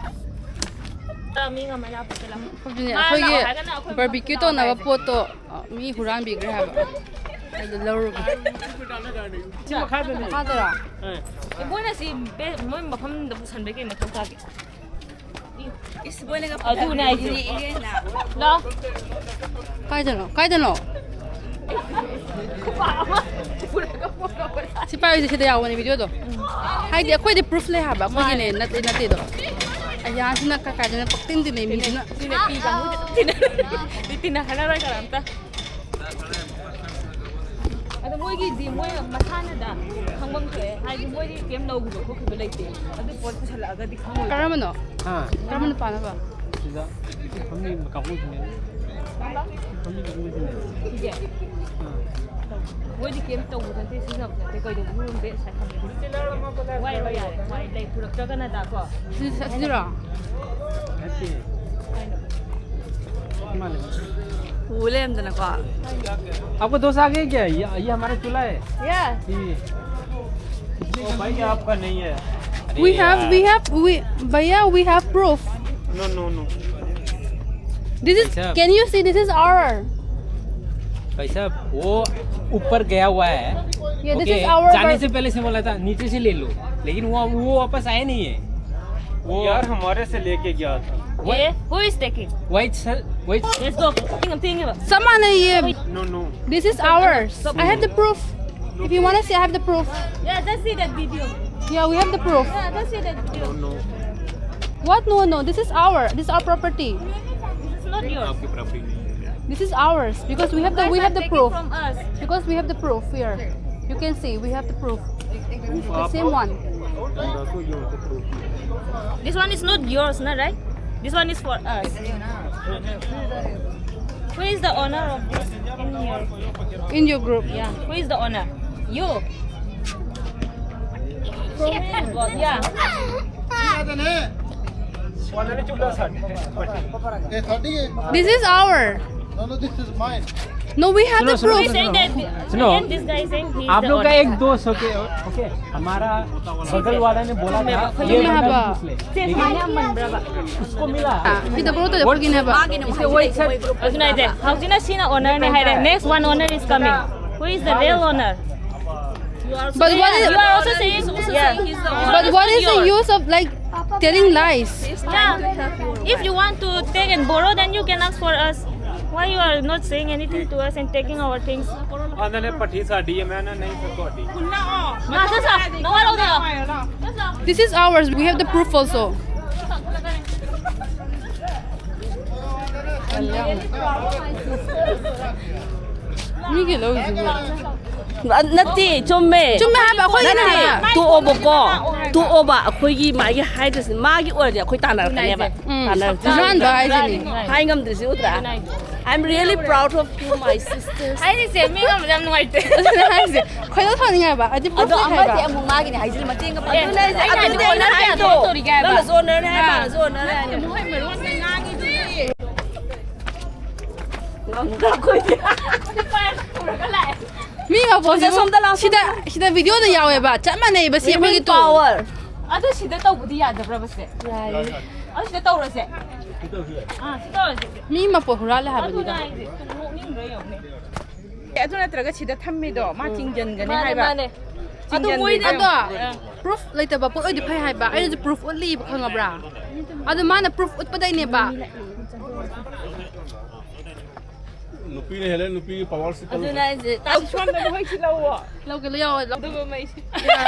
ꯃꯤ ꯉꯝꯃ ꯂꯥꯛꯄꯁꯦ ꯂꯥꯛꯑꯣ꯫ ꯑꯗꯨꯅꯦ, ꯃꯥ ꯑꯩꯈꯣꯏꯒꯤ ꯂꯥꯛꯑꯣ ꯍꯥꯏꯔꯒꯅ ꯑꯩꯈꯣꯏ ꯕꯥꯔꯕꯤꯀ꯭ꯌꯨ ꯃꯊꯛꯇ ꯂꯥꯛꯑꯣ ꯇꯧꯅꯕ ꯍꯥꯏꯔꯁꯦ꯫ ꯄꯣꯠꯇꯣ, ꯑ, ꯃꯤ ꯍꯨꯔꯥꯟꯕꯤꯈ꯭ꯔꯦ ꯍꯥꯏꯕ꯫ ꯑꯗꯨ ꯂꯧꯔꯨꯒꯦ꯫ ꯁꯤ ꯃꯈꯥꯗꯅꯦ꯫ ꯃꯈꯥꯗꯔꯣ? ꯑꯦ꯫ ꯑꯦ, ꯃꯣꯏꯅ ꯁꯤ ꯕꯦ-, ꯃꯣꯏ ꯃꯐꯝꯗ ꯄꯨꯁꯟꯕꯩ ꯀꯩ ꯃꯊꯧ ꯇꯥꯒꯦ? ꯏꯁ, ꯃꯣꯏꯅꯒ ꯑꯗꯨꯅꯦ ꯍꯥꯏꯁꯦ꯫ ꯄꯨꯁꯟꯕꯤꯔꯤꯅꯦ ꯏꯍꯦꯟꯅ꯫ ꯂꯥꯎ꯫ ꯀꯥꯏꯗꯅꯣ? ꯀꯥꯏꯗꯅꯣ? ꯈꯨꯄꯥꯛ ꯑꯃ ꯄꯨꯔꯒ ꯐꯣꯇꯣ ꯁꯤ ꯄꯥꯏꯔꯤꯁꯦ ꯁꯤꯗ ꯌꯥꯎꯕꯅꯦ ꯚꯤꯗꯤꯑꯣꯗꯣ꯫ ꯍꯥꯏꯗꯤ ꯑꯩꯈꯣꯏꯗꯤ ꯄ꯭ꯔꯨꯐ ꯂꯩ ꯍꯥꯏꯕ, ꯑꯩꯈꯣꯏꯒꯤꯅꯦ ꯃꯥꯅꯦ꯫ ꯅꯠꯇꯦ, ꯅꯠꯇꯦꯗꯣ꯫ ꯑꯌꯥꯁꯤꯅ ꯀꯥꯏ ꯀꯥꯏꯗꯅ ꯄꯛꯇꯤꯟ ꯇꯤꯟꯅꯩ ꯃꯤꯁꯤꯅ꯫ ꯇꯤꯟꯅ-, ꯇꯤꯟꯅ-, ꯇꯤꯟꯅ-, ꯇꯤꯟꯅ-, ꯇꯤꯟꯅꯍꯜꯂꯔꯣꯏ ꯀꯅꯥꯝꯇ꯫ ꯑꯗꯣ ꯃꯣꯏ ꯑꯩꯒꯤꯗꯤ ꯃꯣꯏ ꯃꯁꯥꯅꯗ ꯈꯪꯐꯝ ꯊꯣꯛꯑꯦ, ꯍꯥꯏꯗꯤ ꯃꯣꯏꯗꯤ ꯀꯩꯝ ꯂꯧꯈꯤꯕ ꯈꯣꯠꯈꯤꯕ ꯂꯩꯇꯦ꯫ ꯑꯗꯨ ꯄꯣꯠ ꯄꯨꯁꯜꯂꯛꯑꯒꯗꯤ ꯈꯪꯉꯣꯏ꯫ ꯀꯔꯝꯕꯅꯣ? ꯍꯥ? ꯀꯔꯝꯕ ꯅꯨꯄꯥꯅꯣꯕ? ꯁꯤꯗ ꯐꯝꯃꯤ ꯀꯥꯡꯕꯨꯁꯤꯅꯦ꯫ ꯐꯝꯃꯤ ꯀꯥꯡꯕꯨꯁꯤꯅꯦ꯫ ꯁꯤꯁꯦ ꯃꯣꯏꯗꯤ ꯀꯩꯝ ꯇꯧꯕ ꯅꯠꯇꯦ, ꯁꯤꯖꯤꯟꯅꯕ ꯅꯠꯇꯦ, ꯀꯩꯗꯧꯕꯅꯣ ꯈꯪꯗꯦ꯫ ꯁꯥꯏ ꯈꯪꯗꯦ꯫ ꯋꯥꯏꯔꯣ ꯌꯥꯔꯦ, ꯋꯥꯏ ꯂꯩ ꯄꯨꯔꯛꯇ꯭ꯔꯒꯅ ꯗꯥ ꯀꯣ꯫ ꯁꯤ- ꯑꯁꯤꯔꯣ? ꯅꯠꯇꯦ꯫ ꯀꯩꯅꯣ? ꯏꯃꯥ ꯂꯩ꯫ ꯎ ꯂꯩꯔꯝꯗꯅꯀꯣ꯫ आपको दोस्त आ गए क्या? ये, ये हमारा चूल्हा है। Yeah. ये। ओ भाई, आपका नहीं है। We have, we have, we, भैया, we have proof. No, no, no। This is, अच्छा। Can you see? This is our. भाई साहब, वो ऊपर गया हुआ है। Yeah, this okay, is our. जाने से पहले से बोला था नीचे से ले लो, लेकिन वो वो वापस आया नहीं है। वो यार, हमारे से लेके गया था। वही Who is taking? वही सर वही Let's go. Tingnan, tingnan ba? Sama na ये. No, no। This is ours. I have the proof. If you wanna see, I have the proof. Yeah, just see that video. Yeah, we have the proof. Yeah, just see that video. What? No, no. This is our. This is our property. It's not yours. This is ours because we have the we have the proof. From us. Because we have the proof here. You can see we have the proof. The same one. This one is not yours, na, right? This one is for us. Who is the owner of this in here? In your group. Yeah. Who is the owner? You. Yeah. ਉਹਨਾਂ ਨੇ ਚੁੱਲਾ ਸਾਡੇ। ਇਹ ਸਾਡੀ ਹੈ। This is our. No, no, this is mine। No, we have the सुनो, proof. He's saying that. सुनो। Again, this guy is saying he's आप the लोग का owner. एक दोस्त ओके ओके हमारा बगल वाला ने बोला था ये ꯌꯨꯝ बंदा ꯍꯥꯏꯕ꯫ पूछ ले। लेकिन उसको मिला। ꯁꯤꯗ ꯕꯣꯔꯣ ꯇꯧꯗꯦ ꯄꯨꯔꯒꯤꯅꯦꯕ꯫ ꯑꯗꯨꯅ ꯍꯥꯏꯁꯦ ꯍꯧꯖꯤꯛꯅ ꯁꯤꯅ owner ꯅꯦ ꯍꯥꯏꯔꯦ, next one owner is coming. Who is the real owner? But what is You are also saying, yeah. But what is the use of like telling lies? Yeah. If you want to take and borrow, then you can ask for us. Why you are not saying anything to us and taking our things? ਆਂਦੇ ਨੇ ਭੱਠੀ ਸਾਡੀ ਹੈ। ਮੈਂ ਨਾ, ਨਹੀਂ, sir, ਤੁਹਾਡੀ। Nah, sasa, nawala ko na. This is ours. We have the proof also. Miguel, oh, is it? ꯑ, ꯅꯠꯇꯦ, ꯆꯨꯝꯃꯦ꯫ ꯆꯨꯝꯃꯦ ꯍꯥꯏꯕ, ꯑꯩꯈꯣꯏꯒꯤꯅꯦ ꯅꯠꯇꯦ, ꯍꯥꯏꯕ꯫ ꯇꯣꯛꯑꯣꯕꯀꯣ꯫ ꯇꯣꯛꯑꯣꯕ, ꯑꯩꯈꯣꯏꯒꯤ ꯃꯥꯒꯤ ꯍꯥꯏꯗ꯭ꯔꯁꯨ ꯃꯥꯒꯤ ꯑꯣꯏꯔꯗꯤ ꯑꯩꯈꯣꯏ ꯇꯥꯟꯅꯔꯛꯀꯅꯦꯕ꯫ ꯎꯝ꯫ ꯇꯥꯟꯅꯔꯛꯇꯣꯏꯅꯦ꯫ ꯍꯨꯔꯥꯟꯕ ꯍꯥꯏꯁꯤꯅꯤ꯫ ꯍꯥꯏ ꯉꯝꯗ꯭ꯔꯤꯁꯤ ꯎꯗ꯭ꯔꯥ? I'm really proud of you, my sisters. ꯍꯥꯏꯔꯤꯁꯦ ꯃꯤ ꯉꯝꯕꯗ ꯌꯥꯝ ꯅꯨꯡꯉꯥꯏꯇꯦ꯫ ꯑꯗꯨꯅꯦ ꯍꯥꯏꯁꯦ꯫ ꯈꯣꯏꯗꯧ ꯁꯥꯎꯅꯤꯡꯉꯦ ꯍꯥꯏꯕ꯫ ꯑꯗꯨꯗꯤ ꯑꯗꯣ ꯄꯣꯠꯇꯨ ꯑꯃꯁꯦ ꯍꯥꯏꯕ꯫ ꯑꯃꯨꯛ ꯃꯥꯒꯤꯅꯦ ꯍꯥꯏꯖꯤꯜꯂꯤ ꯃꯇꯦꯡꯒ ꯑꯦ, ꯑꯗꯨꯅꯦ ꯍꯥꯏꯁꯦ꯫ ꯑꯩꯅ ꯑꯗꯨꯗꯤ ꯑꯩꯅ ꯍꯥꯏꯗꯣ꯫ ꯇꯧꯔꯤꯒꯦ ꯍꯥꯏꯕ꯫ ꯅꯪꯅꯁꯨ ꯍꯣꯠꯅꯔꯦ ꯍꯥꯏ, ꯑꯥ꯫ ꯃꯥꯅꯁꯨ ꯍꯣꯠꯅꯔꯦ ꯍꯥꯏ꯫ ꯃꯣꯏ ꯃꯔꯣꯟꯁꯦ ꯉꯥꯡꯉꯤꯗꯨꯗꯤ꯫ ꯉꯝꯗ꯭ꯔꯥ ꯑꯩꯈꯣꯏꯗꯤ? ꯄꯨꯔꯒ ꯂꯥꯛꯑꯦ꯫ ꯃꯤ ꯃꯄꯣꯛꯁꯤꯕꯨ ꯁꯣꯝꯗ ꯂꯥꯛꯑꯣ, ꯁꯤꯗ, ꯁꯤꯗ ꯚꯤꯗꯤꯑꯣꯗ ꯌꯥꯎꯋꯦꯕ, ꯆꯞ ꯃꯥꯟꯅꯩꯕ ꯁꯤ ꯑꯩꯈꯣꯏꯒꯤ ꯇꯣꯟ꯫ Power꯫ ꯑꯗꯨ ꯁꯤꯗ ꯇꯧꯕꯗꯤ ꯌꯥꯗꯕ꯭ꯔꯕ ꯁꯦ? ꯌꯥꯏꯌꯦ꯫ ꯑꯗꯨ ꯁꯤꯗ ꯇꯧꯔꯁꯦ꯫ ꯑꯥ, ꯁꯤ ꯇꯧꯔꯁꯦ꯫ ꯃꯤ ꯃꯄꯣꯛ ꯍꯨꯔꯥꯜꯂꯦ ꯍꯥꯏꯕꯅꯤꯗ꯫ ꯑꯗꯨꯅ ꯑꯩꯁꯦ ꯁꯨꯝ ꯅꯣꯛꯅꯤꯡꯗ꯭ꯔꯥ ꯌꯦꯡꯉꯨꯅꯦ꯫ ꯑꯦ, ꯑꯗꯨ ꯅꯠꯇ꯭ꯔꯒ ꯁꯤꯗ ꯊꯝꯃꯤꯗꯣ ꯃꯥ ꯆꯤꯡꯖꯟꯒꯅꯤ ꯃꯥꯅꯦ, ꯍꯥꯏꯕ꯫ ꯃꯥꯅꯦ꯫ ꯑꯗꯨ ꯆꯤꯡꯖꯟꯗꯣꯏꯅꯦ꯫ ꯃꯣꯏꯅ ꯑꯗꯣ ꯑꯥ꯫ Proof ꯂꯩꯇꯕ ꯄꯣꯠ ꯑꯣꯏꯗꯤ ꯐꯩ ꯍꯥꯏꯕ, ꯑꯩꯅꯁꯨ proof ꯎꯠꯂꯤꯕ, ꯈꯪꯉꯕ꯭ꯔꯥ? ꯑꯗꯨ ꯃꯥꯅ proof ꯎꯠꯄꯗꯩꯅꯦꯕ꯫ ꯅꯨꯄꯤꯅ ꯍꯦꯜꯂꯦ, ꯅꯨꯄꯤꯒꯤ powerꯁꯤ ꯀꯜꯂꯦ꯫ ꯑꯗꯨꯅ ꯑꯩꯁꯦ ꯁꯣꯝꯗ ꯃꯍꯩꯁꯤ ꯂꯧꯋꯣ꯫ ꯂꯧꯒꯦ, ꯂꯧ, ꯌꯥꯎꯋꯦ, ꯂꯧ꯫ ꯑꯗꯨꯒ ꯃꯩꯁꯤ꯫ ꯌꯥꯔꯦ꯫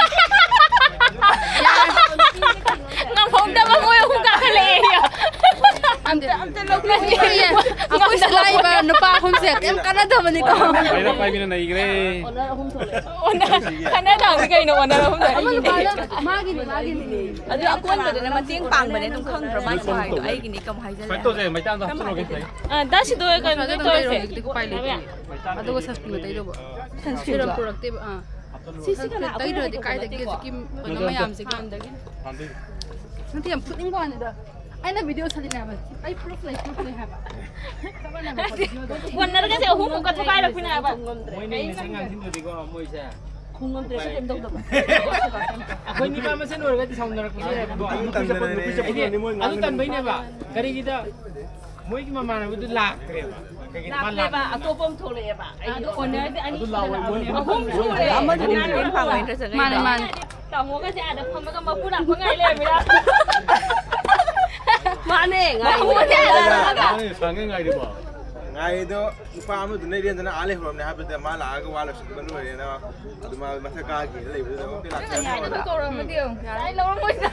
ꯉꯝꯍꯧꯗꯕ ꯃꯣꯏ ꯑꯍꯨꯝ ꯀꯥꯈꯠꯂꯛꯑꯦ꯫ ꯑꯝꯇ, ꯑꯝꯇ ꯂꯧꯕꯤꯌꯨ꯫ ꯑꯩꯈꯣꯏ ꯁꯤꯗ ꯂꯥꯛꯏꯕ ꯅꯨꯄꯥ ꯑꯍꯨꯝꯁꯦ ꯀꯩꯝ ꯀꯥꯟꯅꯗꯕꯅꯤꯀꯣ꯫ ꯄꯥꯏꯔ ꯄꯥꯏꯕꯤꯅ ꯅꯩꯈ꯭ꯔꯦ꯫ ꯑꯣꯅꯔ ꯑꯍꯨꯝ ꯊꯣꯛꯂꯛꯑꯦ꯫ ꯑꯣꯅꯔ, ꯈꯟꯅ ꯊꯝꯃꯤ ꯀꯩꯅꯣ ꯑꯣꯅꯔ ꯑꯍꯨꯝ ꯊꯣꯛꯂꯛꯑꯦ꯫ ꯑꯃ ꯅꯨꯄꯥꯗꯣ ꯃꯥꯒꯤꯅꯤ, ꯃꯥꯒꯤꯅꯤ꯫ ꯑꯗꯨ ꯑꯀꯣꯟꯕꯗꯨꯅ ꯃꯇꯦꯡ ꯄꯥꯡꯕꯅꯦ ꯑꯗꯨꯝ ꯈꯪꯗ꯭ꯔꯣ? ꯃꯥꯏ ꯈꯨꯍꯥꯏꯗꯣ ꯑꯩꯒꯤꯅꯤ ꯀꯝ ꯍꯥꯏꯖꯜꯂꯦ꯫ ꯁꯨꯃꯥꯏꯅ ꯇꯧꯁꯦ, ꯃꯩꯇꯥꯟꯗꯣ ꯍꯥꯞꯆꯤꯜꯂꯣ ꯀꯩꯅꯣ꯫ ꯑ, ꯗꯥ ꯁꯤꯗꯣ ꯀꯩꯅꯣ ꯃꯁꯥꯗ ꯑꯗꯨꯝ ꯇꯧꯔꯁꯦ꯫ ꯇꯩꯔꯣ, ꯍꯧꯖꯤꯛꯇꯤ ꯎꯄꯥꯏ ꯂꯩꯇꯦ꯫ ꯑꯗꯨꯒ sunscreenꯒ ꯇꯩꯗꯧꯕ꯫ Serum ꯄꯨꯔꯛꯇꯦꯕ, ꯑꯥ꯫ ꯁꯤ, ꯁꯤ ꯀꯅꯥ? Sunscreen ꯇꯩꯗ꯭ꯔꯗꯤ ꯀꯥꯏꯗꯒꯤ ꯍꯧꯖꯤꯛꯀꯤ ꯀꯩꯅꯣ ꯃꯌꯥꯝꯁꯦ꯫ ꯅꯠꯇꯦ, ꯌꯥꯝ ꯐꯨꯅꯤꯡꯕ ꯋꯥꯅꯤꯗ꯫ ꯑꯩꯅ video ꯁꯥꯖꯤꯟꯅꯩ ꯍꯥꯏꯕ꯫ ꯑꯩ proof ꯂꯩ, proof ꯂꯩ ꯍꯥꯏꯕ꯫ ꯆꯞ ꯃꯥꯟꯅꯕ ꯄꯣꯠ videoꯗ꯫ ꯀꯣꯟꯅꯔꯒꯁꯦ ꯑꯍꯨꯝꯃꯨꯛꯀ ꯊꯨꯒꯥꯏꯔꯛꯄꯅꯦ ꯍꯥꯏꯕ꯫ ꯃꯣꯏꯅꯤ ꯉꯥꯡꯁꯤꯟꯗ꯭ꯔꯗꯤꯀꯣ ꯃꯣꯏꯁꯦ꯫ ꯈꯣꯡꯉꯝꯗ꯭ꯔꯁꯨ ꯀꯩꯝ ꯇꯧꯗꯕ꯫ ꯑꯩꯈꯣꯏ ꯅꯨꯄꯥ ꯃꯁꯦꯟ ꯑꯣꯏꯔꯒꯗꯤ ꯁꯥꯎꯅꯔꯛꯄꯁꯨ ꯌꯥꯏꯕꯀꯣ꯫ ꯑꯗꯨ ꯇꯟꯕꯩꯅꯦꯕ꯫ ꯀꯔꯤꯒꯤꯗ ꯃꯣꯏꯒꯤ ꯃꯃꯥꯟꯅꯕꯗꯨ ꯂꯥꯛꯇ꯭ꯔꯦꯕ꯫ ꯀꯩꯒꯤꯅꯣ ꯃꯥ ꯂꯥꯛꯇ꯭ꯔꯦꯕ, ꯑꯇꯣꯞꯄ ꯑꯃ ꯊꯣꯛꯂꯛꯑꯦꯕ꯫ ꯑꯗꯨ ownerꯗꯤ ꯑꯅꯤ ꯁꯨꯅ ꯂꯥꯛꯑꯕꯅꯦ꯫ ꯑꯍꯨꯝ ꯁꯨꯔꯦ꯫ ꯑꯃꯗꯨꯗꯤ ꯃꯇꯦꯡ ꯄꯥꯡꯕ interest ꯂꯩꯇꯦ꯫ ꯃꯥꯅꯦ, ꯃꯥꯅꯦ꯫ ꯇꯥꯃꯣꯒꯁꯦ ꯑꯥꯗ ꯐꯝꯃꯒ ꯃꯄꯨ ꯂꯥꯛꯄ ꯉꯥꯏ ꯂꯩꯔꯝꯃꯤꯔ? ꯃꯥꯅꯦ, ꯉꯥꯏꯔꯤꯅꯦ꯫ ꯃꯄꯨꯁꯦ ꯑꯥꯗ ꯐꯝꯃꯒ꯫ ꯃꯥꯅꯦ, ꯁꯥꯡꯉꯩ ꯉꯥꯏꯔꯤꯕꯣ? ꯒꯥꯔꯤꯗꯣ ꯅꯨꯄꯥ ꯑꯃꯗꯨꯅ ꯏꯔꯦꯟꯖꯅ ꯑꯥ ꯂꯩꯍꯧꯔꯝꯅꯦ ꯍꯥꯏꯕꯗꯨꯗ ꯃꯥ ꯂꯥꯛꯑꯒ ꯋꯥ ꯂꯣꯏꯁꯤꯟꯕ ꯂꯣꯏꯔꯦꯅ ꯑꯗꯨ ꯃꯥ ꯃꯊꯛ ꯀꯥꯈꯤꯅ ꯂꯩꯕꯗꯨꯗ ꯑꯣꯀꯦ ꯂꯥꯛꯁꯟ ꯌꯥꯏꯗ꯫ ꯀꯧꯔꯝꯃꯗꯤ ꯌꯦꯡꯉꯨ꯫ ꯑꯩ ꯂꯧꯔꯝꯃꯣꯏꯗ꯫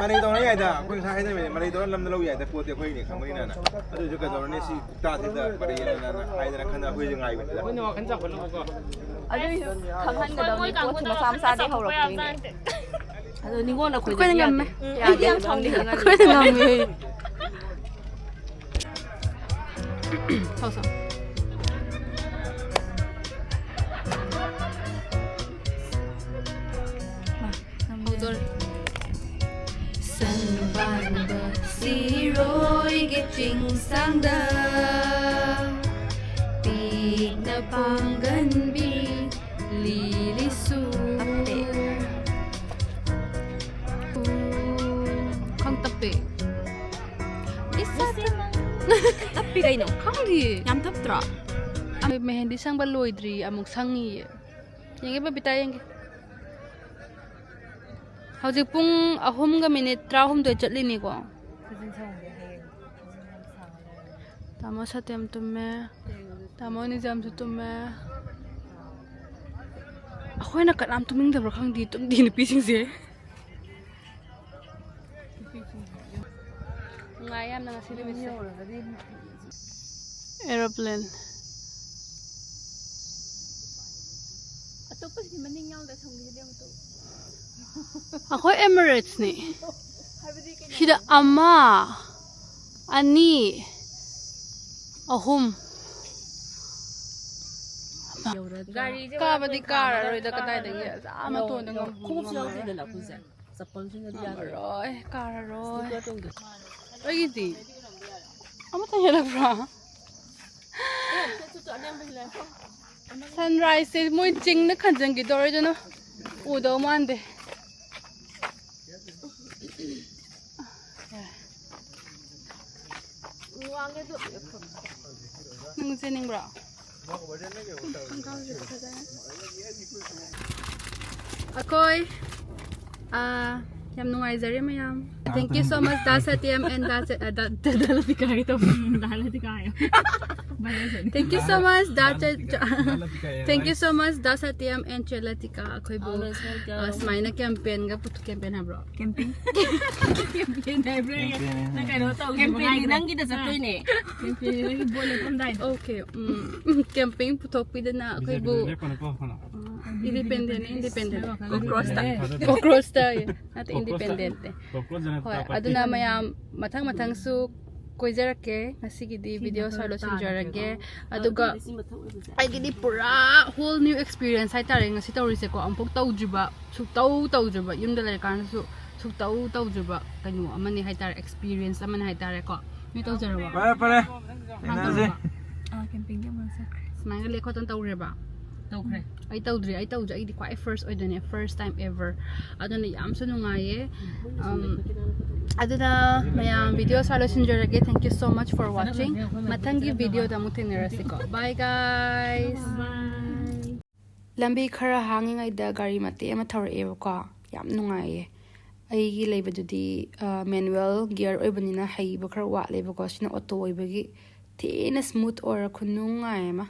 ꯃꯔꯩ ꯇꯧꯅ ꯌꯥꯏꯗ꯫ ꯑꯩꯈꯣꯏ ꯉꯁꯥꯏ ꯍꯥꯏꯅꯕꯅꯦ, ꯃꯔꯩ ꯇꯧꯔ ꯂꯝꯗ ꯂꯧ ꯌꯥꯏꯗ꯫ ꯄꯣꯠꯇꯤ ꯑꯩꯈꯣꯏꯅꯦ ꯈꯪꯕꯅꯤꯅ꯫ ꯑꯗꯨꯏꯁꯨ ꯀꯩꯗꯧꯔꯅꯤ, ꯁꯤ ꯇꯥꯁꯤꯗ ꯃꯔꯩ ꯌꯦꯠꯅꯅ ꯍꯥꯏꯗꯅ ꯈꯟꯅ ꯑꯩꯈꯣꯏꯁꯦ ꯉꯥꯏꯕꯅꯤꯗ꯫ ꯑꯩꯈꯣꯏꯅ ꯋꯥꯈꯜ ꯆꯥꯎꯈꯠꯂꯨꯕꯀꯣ꯫ ꯑꯗꯨꯏꯁꯨ ꯈꯪꯍꯟꯒꯗꯕꯅꯤ, ꯄꯣꯠꯁꯦ ꯃꯆꯥ ꯃꯆꯥꯗꯩ ꯍꯧꯔꯛꯇꯣꯏꯅꯦ꯫ ꯑꯗꯣ ꯅꯤꯉꯣꯜ ꯑꯩꯈꯣꯏꯗꯤ ꯑꯩꯈꯣꯏꯅ ꯉꯝꯃꯦ꯫ ꯌꯥꯗꯦ꯫ ꯑꯩꯗꯤ ꯌꯥꯝ ꯁꯥꯎꯅꯤꯡꯉꯦ꯫ ꯑꯩꯈꯣꯏꯅ ꯉꯝꯃꯦ꯫ ꯁꯥꯎ, ꯁꯥꯎ꯫ ꯍꯧꯗꯣꯔꯦ꯫ ꯁꯟꯕꯥꯟꯕ ꯁꯤꯔꯣꯏꯒꯤ ꯆꯤꯡꯁꯥꯡꯗ ꯄꯤꯛꯅ ꯄꯥꯡꯒꯟꯕꯤ ꯂꯤꯂꯤꯁꯨ꯫ ꯇꯞꯄꯦ꯫ ꯈꯪ ꯇꯞꯄꯦ꯫ ꯏꯁ, ꯇꯞꯄꯤ ꯀꯩꯅꯣ? ꯈꯪꯗꯤꯌꯦ꯫ ꯌꯥꯝ ꯇꯞꯇ꯭ꯔꯣ? ꯑꯩ ꯃꯦꯍꯦꯟꯗꯤ ꯁꯪꯕ ꯂꯣꯏꯗ꯭ꯔꯤ, ꯑꯃꯨꯛ ꯁꯪꯉꯤꯌꯦ꯫ ꯌꯦꯡꯒꯦ ꯕꯕꯤꯇꯥ, ꯌꯦꯡꯒꯦ꯫ ꯍꯧꯖꯤꯛ ꯄꯨꯡ ꯑꯍꯨꯝꯒ ꯃꯤꯅꯤꯠ ꯇꯔꯥꯍꯨꯝꯗꯣꯏ ꯆꯠꯂꯤꯅꯤꯀꯣ꯫ ꯈꯨꯖꯤꯟ ꯁꯪꯉꯨꯒꯦ ꯍꯌꯦꯡ꯫ ꯈꯨꯖꯤꯟ ꯌꯥꯝ ꯁꯥꯡꯉ ꯂꯩꯔꯝꯃꯦ꯫ ꯇꯥꯃꯣ ꯁꯇꯦꯝ ꯇꯨꯝꯃꯦ꯫ ꯇꯥꯃꯣ ꯅꯤꯖꯝꯁꯨ ꯇꯨꯝꯃꯦ꯫ ꯑꯩꯈꯣꯏꯅ ꯀꯅꯥꯝ ꯇꯨꯝꯅꯤꯡꯗꯕ꯭ꯔꯥ ꯈꯪꯗꯦ, ꯇꯨꯝꯗꯦ ꯅꯨꯄꯤꯁꯤꯡꯁꯦ꯫ ꯅꯨꯡꯉꯥꯏ ꯌꯥꯝꯅ ꯉꯁꯤ ꯅꯨꯃꯤꯠꯁꯦ꯫ ꯑꯦꯔꯣꯄ꯭ꯂꯦꯟ꯫ ꯑꯇꯣꯞꯄꯁꯤꯗꯤ ꯃꯅꯤꯡ ꯌꯥꯎꯗ ꯁꯪꯕꯤꯁꯤꯗꯤ ꯑꯃꯨꯛꯇ꯫ ꯑꯩꯈꯣꯏ ꯑꯦꯃꯤꯔꯦꯠꯁꯅꯤ꯫ ꯍꯥꯏꯕꯗꯤ ꯀꯩꯅꯣ? ꯁꯤꯗ ꯑꯃ, ꯑꯅꯤ, ꯑꯍꯨꯝ꯫ ꯒꯥꯔꯤꯁꯦ ꯀꯥꯕꯗꯤ ꯋꯥ ꯀꯥꯔꯔꯣꯏꯗ, ꯀꯥꯔꯔꯣꯏ꯫ ꯀꯗꯥꯏꯗꯒꯤ? ꯑꯥ ꯃꯇꯣꯟꯗ ꯉꯝ-, ꯈꯣꯡꯎꯞꯁꯨ ꯉꯝꯃꯔꯣꯏ꯫ ꯌꯥꯎꯗꯦꯗꯅ ꯑꯩꯈꯣꯏꯁꯦ꯫ ꯆꯄꯜꯁꯤꯅꯗꯤ ꯌꯥꯔꯣꯏ꯫ ꯉꯝꯃꯔꯣꯏ, ꯀꯥꯔꯔꯣꯏ꯫ ꯁ꯭ꯅꯤꯀꯔ ꯇꯣꯡꯗꯦ꯫ ꯑꯩꯒꯤꯗꯤ ꯑꯃꯠꯇ ꯍꯦꯜꯂꯛꯄ꯭ꯔꯥ? ꯁꯟꯔꯥꯏꯖꯁꯦ ꯃꯣꯏ ꯆꯤꯡꯅ ꯈꯟꯖꯟꯈꯤꯗꯧꯔꯦ, ꯑꯗꯨꯅ ꯎꯗꯧ ꯃꯥꯟꯗꯦ꯫ ꯅꯪ ꯆꯦꯟꯅꯤꯡꯕ꯭ꯔꯣ? ꯑꯩꯈꯣꯏ, ꯑꯥ, ꯌꯥꯝ ꯅꯨꯡꯉꯥꯏꯖꯔꯦ ꯃꯌꯥꯝ꯫ Thank you so much, Da Satyam and Da, uh, Da, Da, Da Latika ꯍꯥꯏꯒꯦ ꯇꯧꯕ꯫ ꯗꯥ ꯂꯇꯤꯀꯥ ꯍꯥꯏꯌꯣ꯫ Viral chutney. Thank you so much, Da, Thank you so much, Da Satyam and Che Latika, ꯑꯩꯈꯣꯏꯕꯨ Always welcome. ꯑ, ꯁꯨꯃꯥꯏꯅ campaign ꯒ ꯄꯨꯊꯣꯛ campaign ꯍꯥꯏꯕ꯭ꯔꯣ? Campaign ꯍꯥꯏꯕ꯭ꯔꯥ? ꯅꯪ ꯀꯩꯅꯣ ꯇꯧꯈꯤꯕ Campaign ꯉꯥꯏꯈ꯭ꯔꯦ꯫ ꯅꯪꯒꯤꯗ ꯆꯠꯇꯣꯏꯅꯦ꯫ Campaign ꯅꯪꯒꯤ ꯕꯣꯠ ꯂꯦꯞꯄꯝꯗꯥꯏꯗ꯫ Okay, ꯎꯝ, campaign ꯄꯨꯊꯣꯛꯄꯤꯗꯅ ꯑꯩꯈꯣꯏꯕꯨ ꯂꯦꯞꯄꯅꯨꯀꯣ ꯀꯩꯅꯣ꯫ independent, independent. Cockroach ꯇ꯫ Cockroach ꯇ ꯅꯠꯇꯦ, independent. Cockroach ꯅ ꯍꯣꯏ, ꯇꯥꯛꯄ꯫ ꯑꯗꯨꯅ ꯃꯌꯥꯝ ꯃꯊꯪ ꯃꯊꯪꯁꯨ ꯀꯣꯏꯖꯔꯛꯀꯦ꯫ ꯉꯁꯤꯒꯤꯗꯤ video ꯁ꯭ꯋꯥꯏ ꯂꯣꯏꯁꯤꯟꯖꯔꯒꯦ꯫ ꯑꯗꯨꯒ ꯁꯤ ꯃꯊꯛ ꯑꯣꯏꯕꯁꯦ꯫ ꯑꯩꯒꯤꯗꯤ ꯄꯨꯔꯥ whole new experience ꯍꯥꯏꯇꯥꯔꯦ ꯉꯁꯤ ꯇꯧꯔꯤꯁꯦꯀꯣ꯫ ꯑꯃꯨꯛꯐꯥꯎ ꯇꯧꯗ꯭ꯔꯤꯕ, ꯁꯨꯛꯇꯧ ꯇꯧꯗ꯭ꯔꯤꯕ, ꯌꯨꯝꯗ ꯂꯩꯔꯀꯥꯟꯗꯁꯨ ꯁꯨꯛꯇꯧ ꯇꯧꯗ꯭ꯔꯤꯕ ꯀꯩꯅꯣ ꯑꯃꯅꯤ ꯍꯥꯏꯇꯥꯔꯦ, experience ꯑꯃꯅꯤ ꯍꯥꯏꯇꯥꯔꯦꯀꯣ꯫ ꯅꯣꯏ ꯇꯧꯖꯔꯕꯣ? ꯐꯔꯦ ꯐꯔꯦ꯫ ꯊꯦꯡꯅꯁꯤ꯫ ꯑꯥ, campaign ꯗꯤ ꯑꯃꯨꯔꯛ ꯆꯠꯈ꯭ꯔꯦ꯫ ꯁꯨꯃꯥꯏꯅ ꯂꯦꯛ ꯈꯣꯠꯇꯅ ꯇꯧꯈ꯭ꯔꯦꯕ? ꯇꯧꯈ꯭ꯔꯦ꯫ ꯑꯩ ꯇꯧꯗ꯭ꯔꯤ, ꯑꯩ ꯇꯧꯗ꯭ꯔꯤ꯫ ꯑꯩꯗꯤ ꯈ꯭ꯋꯥꯏ first ꯑꯣꯏꯗꯣꯏꯅꯦ, first time ever꯫ ꯑꯗꯨꯅ ꯌꯥꯝꯁꯨ ꯅꯨꯡꯉꯥꯏꯌꯦ꯫ Um, ꯑꯗꯨꯅ ꯃꯌꯥꯝ video ꯁ꯭ꯋꯥꯏ ꯂꯣꯏꯁꯤꯟꯖꯔꯒꯦ꯫ Thank you so much for watching. ꯃꯊꯪꯒꯤ video ꯗ ꯑꯃꯨꯛ ꯊꯦꯡꯅꯔꯁꯤꯀꯣ꯫ Bye guys. ꯂꯝꯕꯤ ꯈꯔ ꯍꯥꯡꯉꯤꯉꯩꯗ ꯒꯥꯔꯤ ꯃꯇꯦꯛ ꯑꯃ ꯊꯧꯔꯛꯑꯦꯕꯀꯣ꯫ ꯌꯥꯝ ꯅꯨꯡꯉꯥꯏꯌꯦ꯫ ꯑꯩꯒꯤ ꯂꯩꯕꯗꯨꯗꯤ, ꯑ, manual gear ꯑꯣꯏꯕꯅꯤꯅ ꯍꯩꯕ ꯈꯔ ꯋꯥꯠꯂꯦꯕꯀꯣ꯫ ꯁꯤꯅ auto ꯑꯣꯏꯕꯒꯤ ꯊꯤꯅ smooth ꯑꯣꯏꯔ ꯈꯨꯅꯨꯡꯉꯥꯏ ꯑꯃ꯫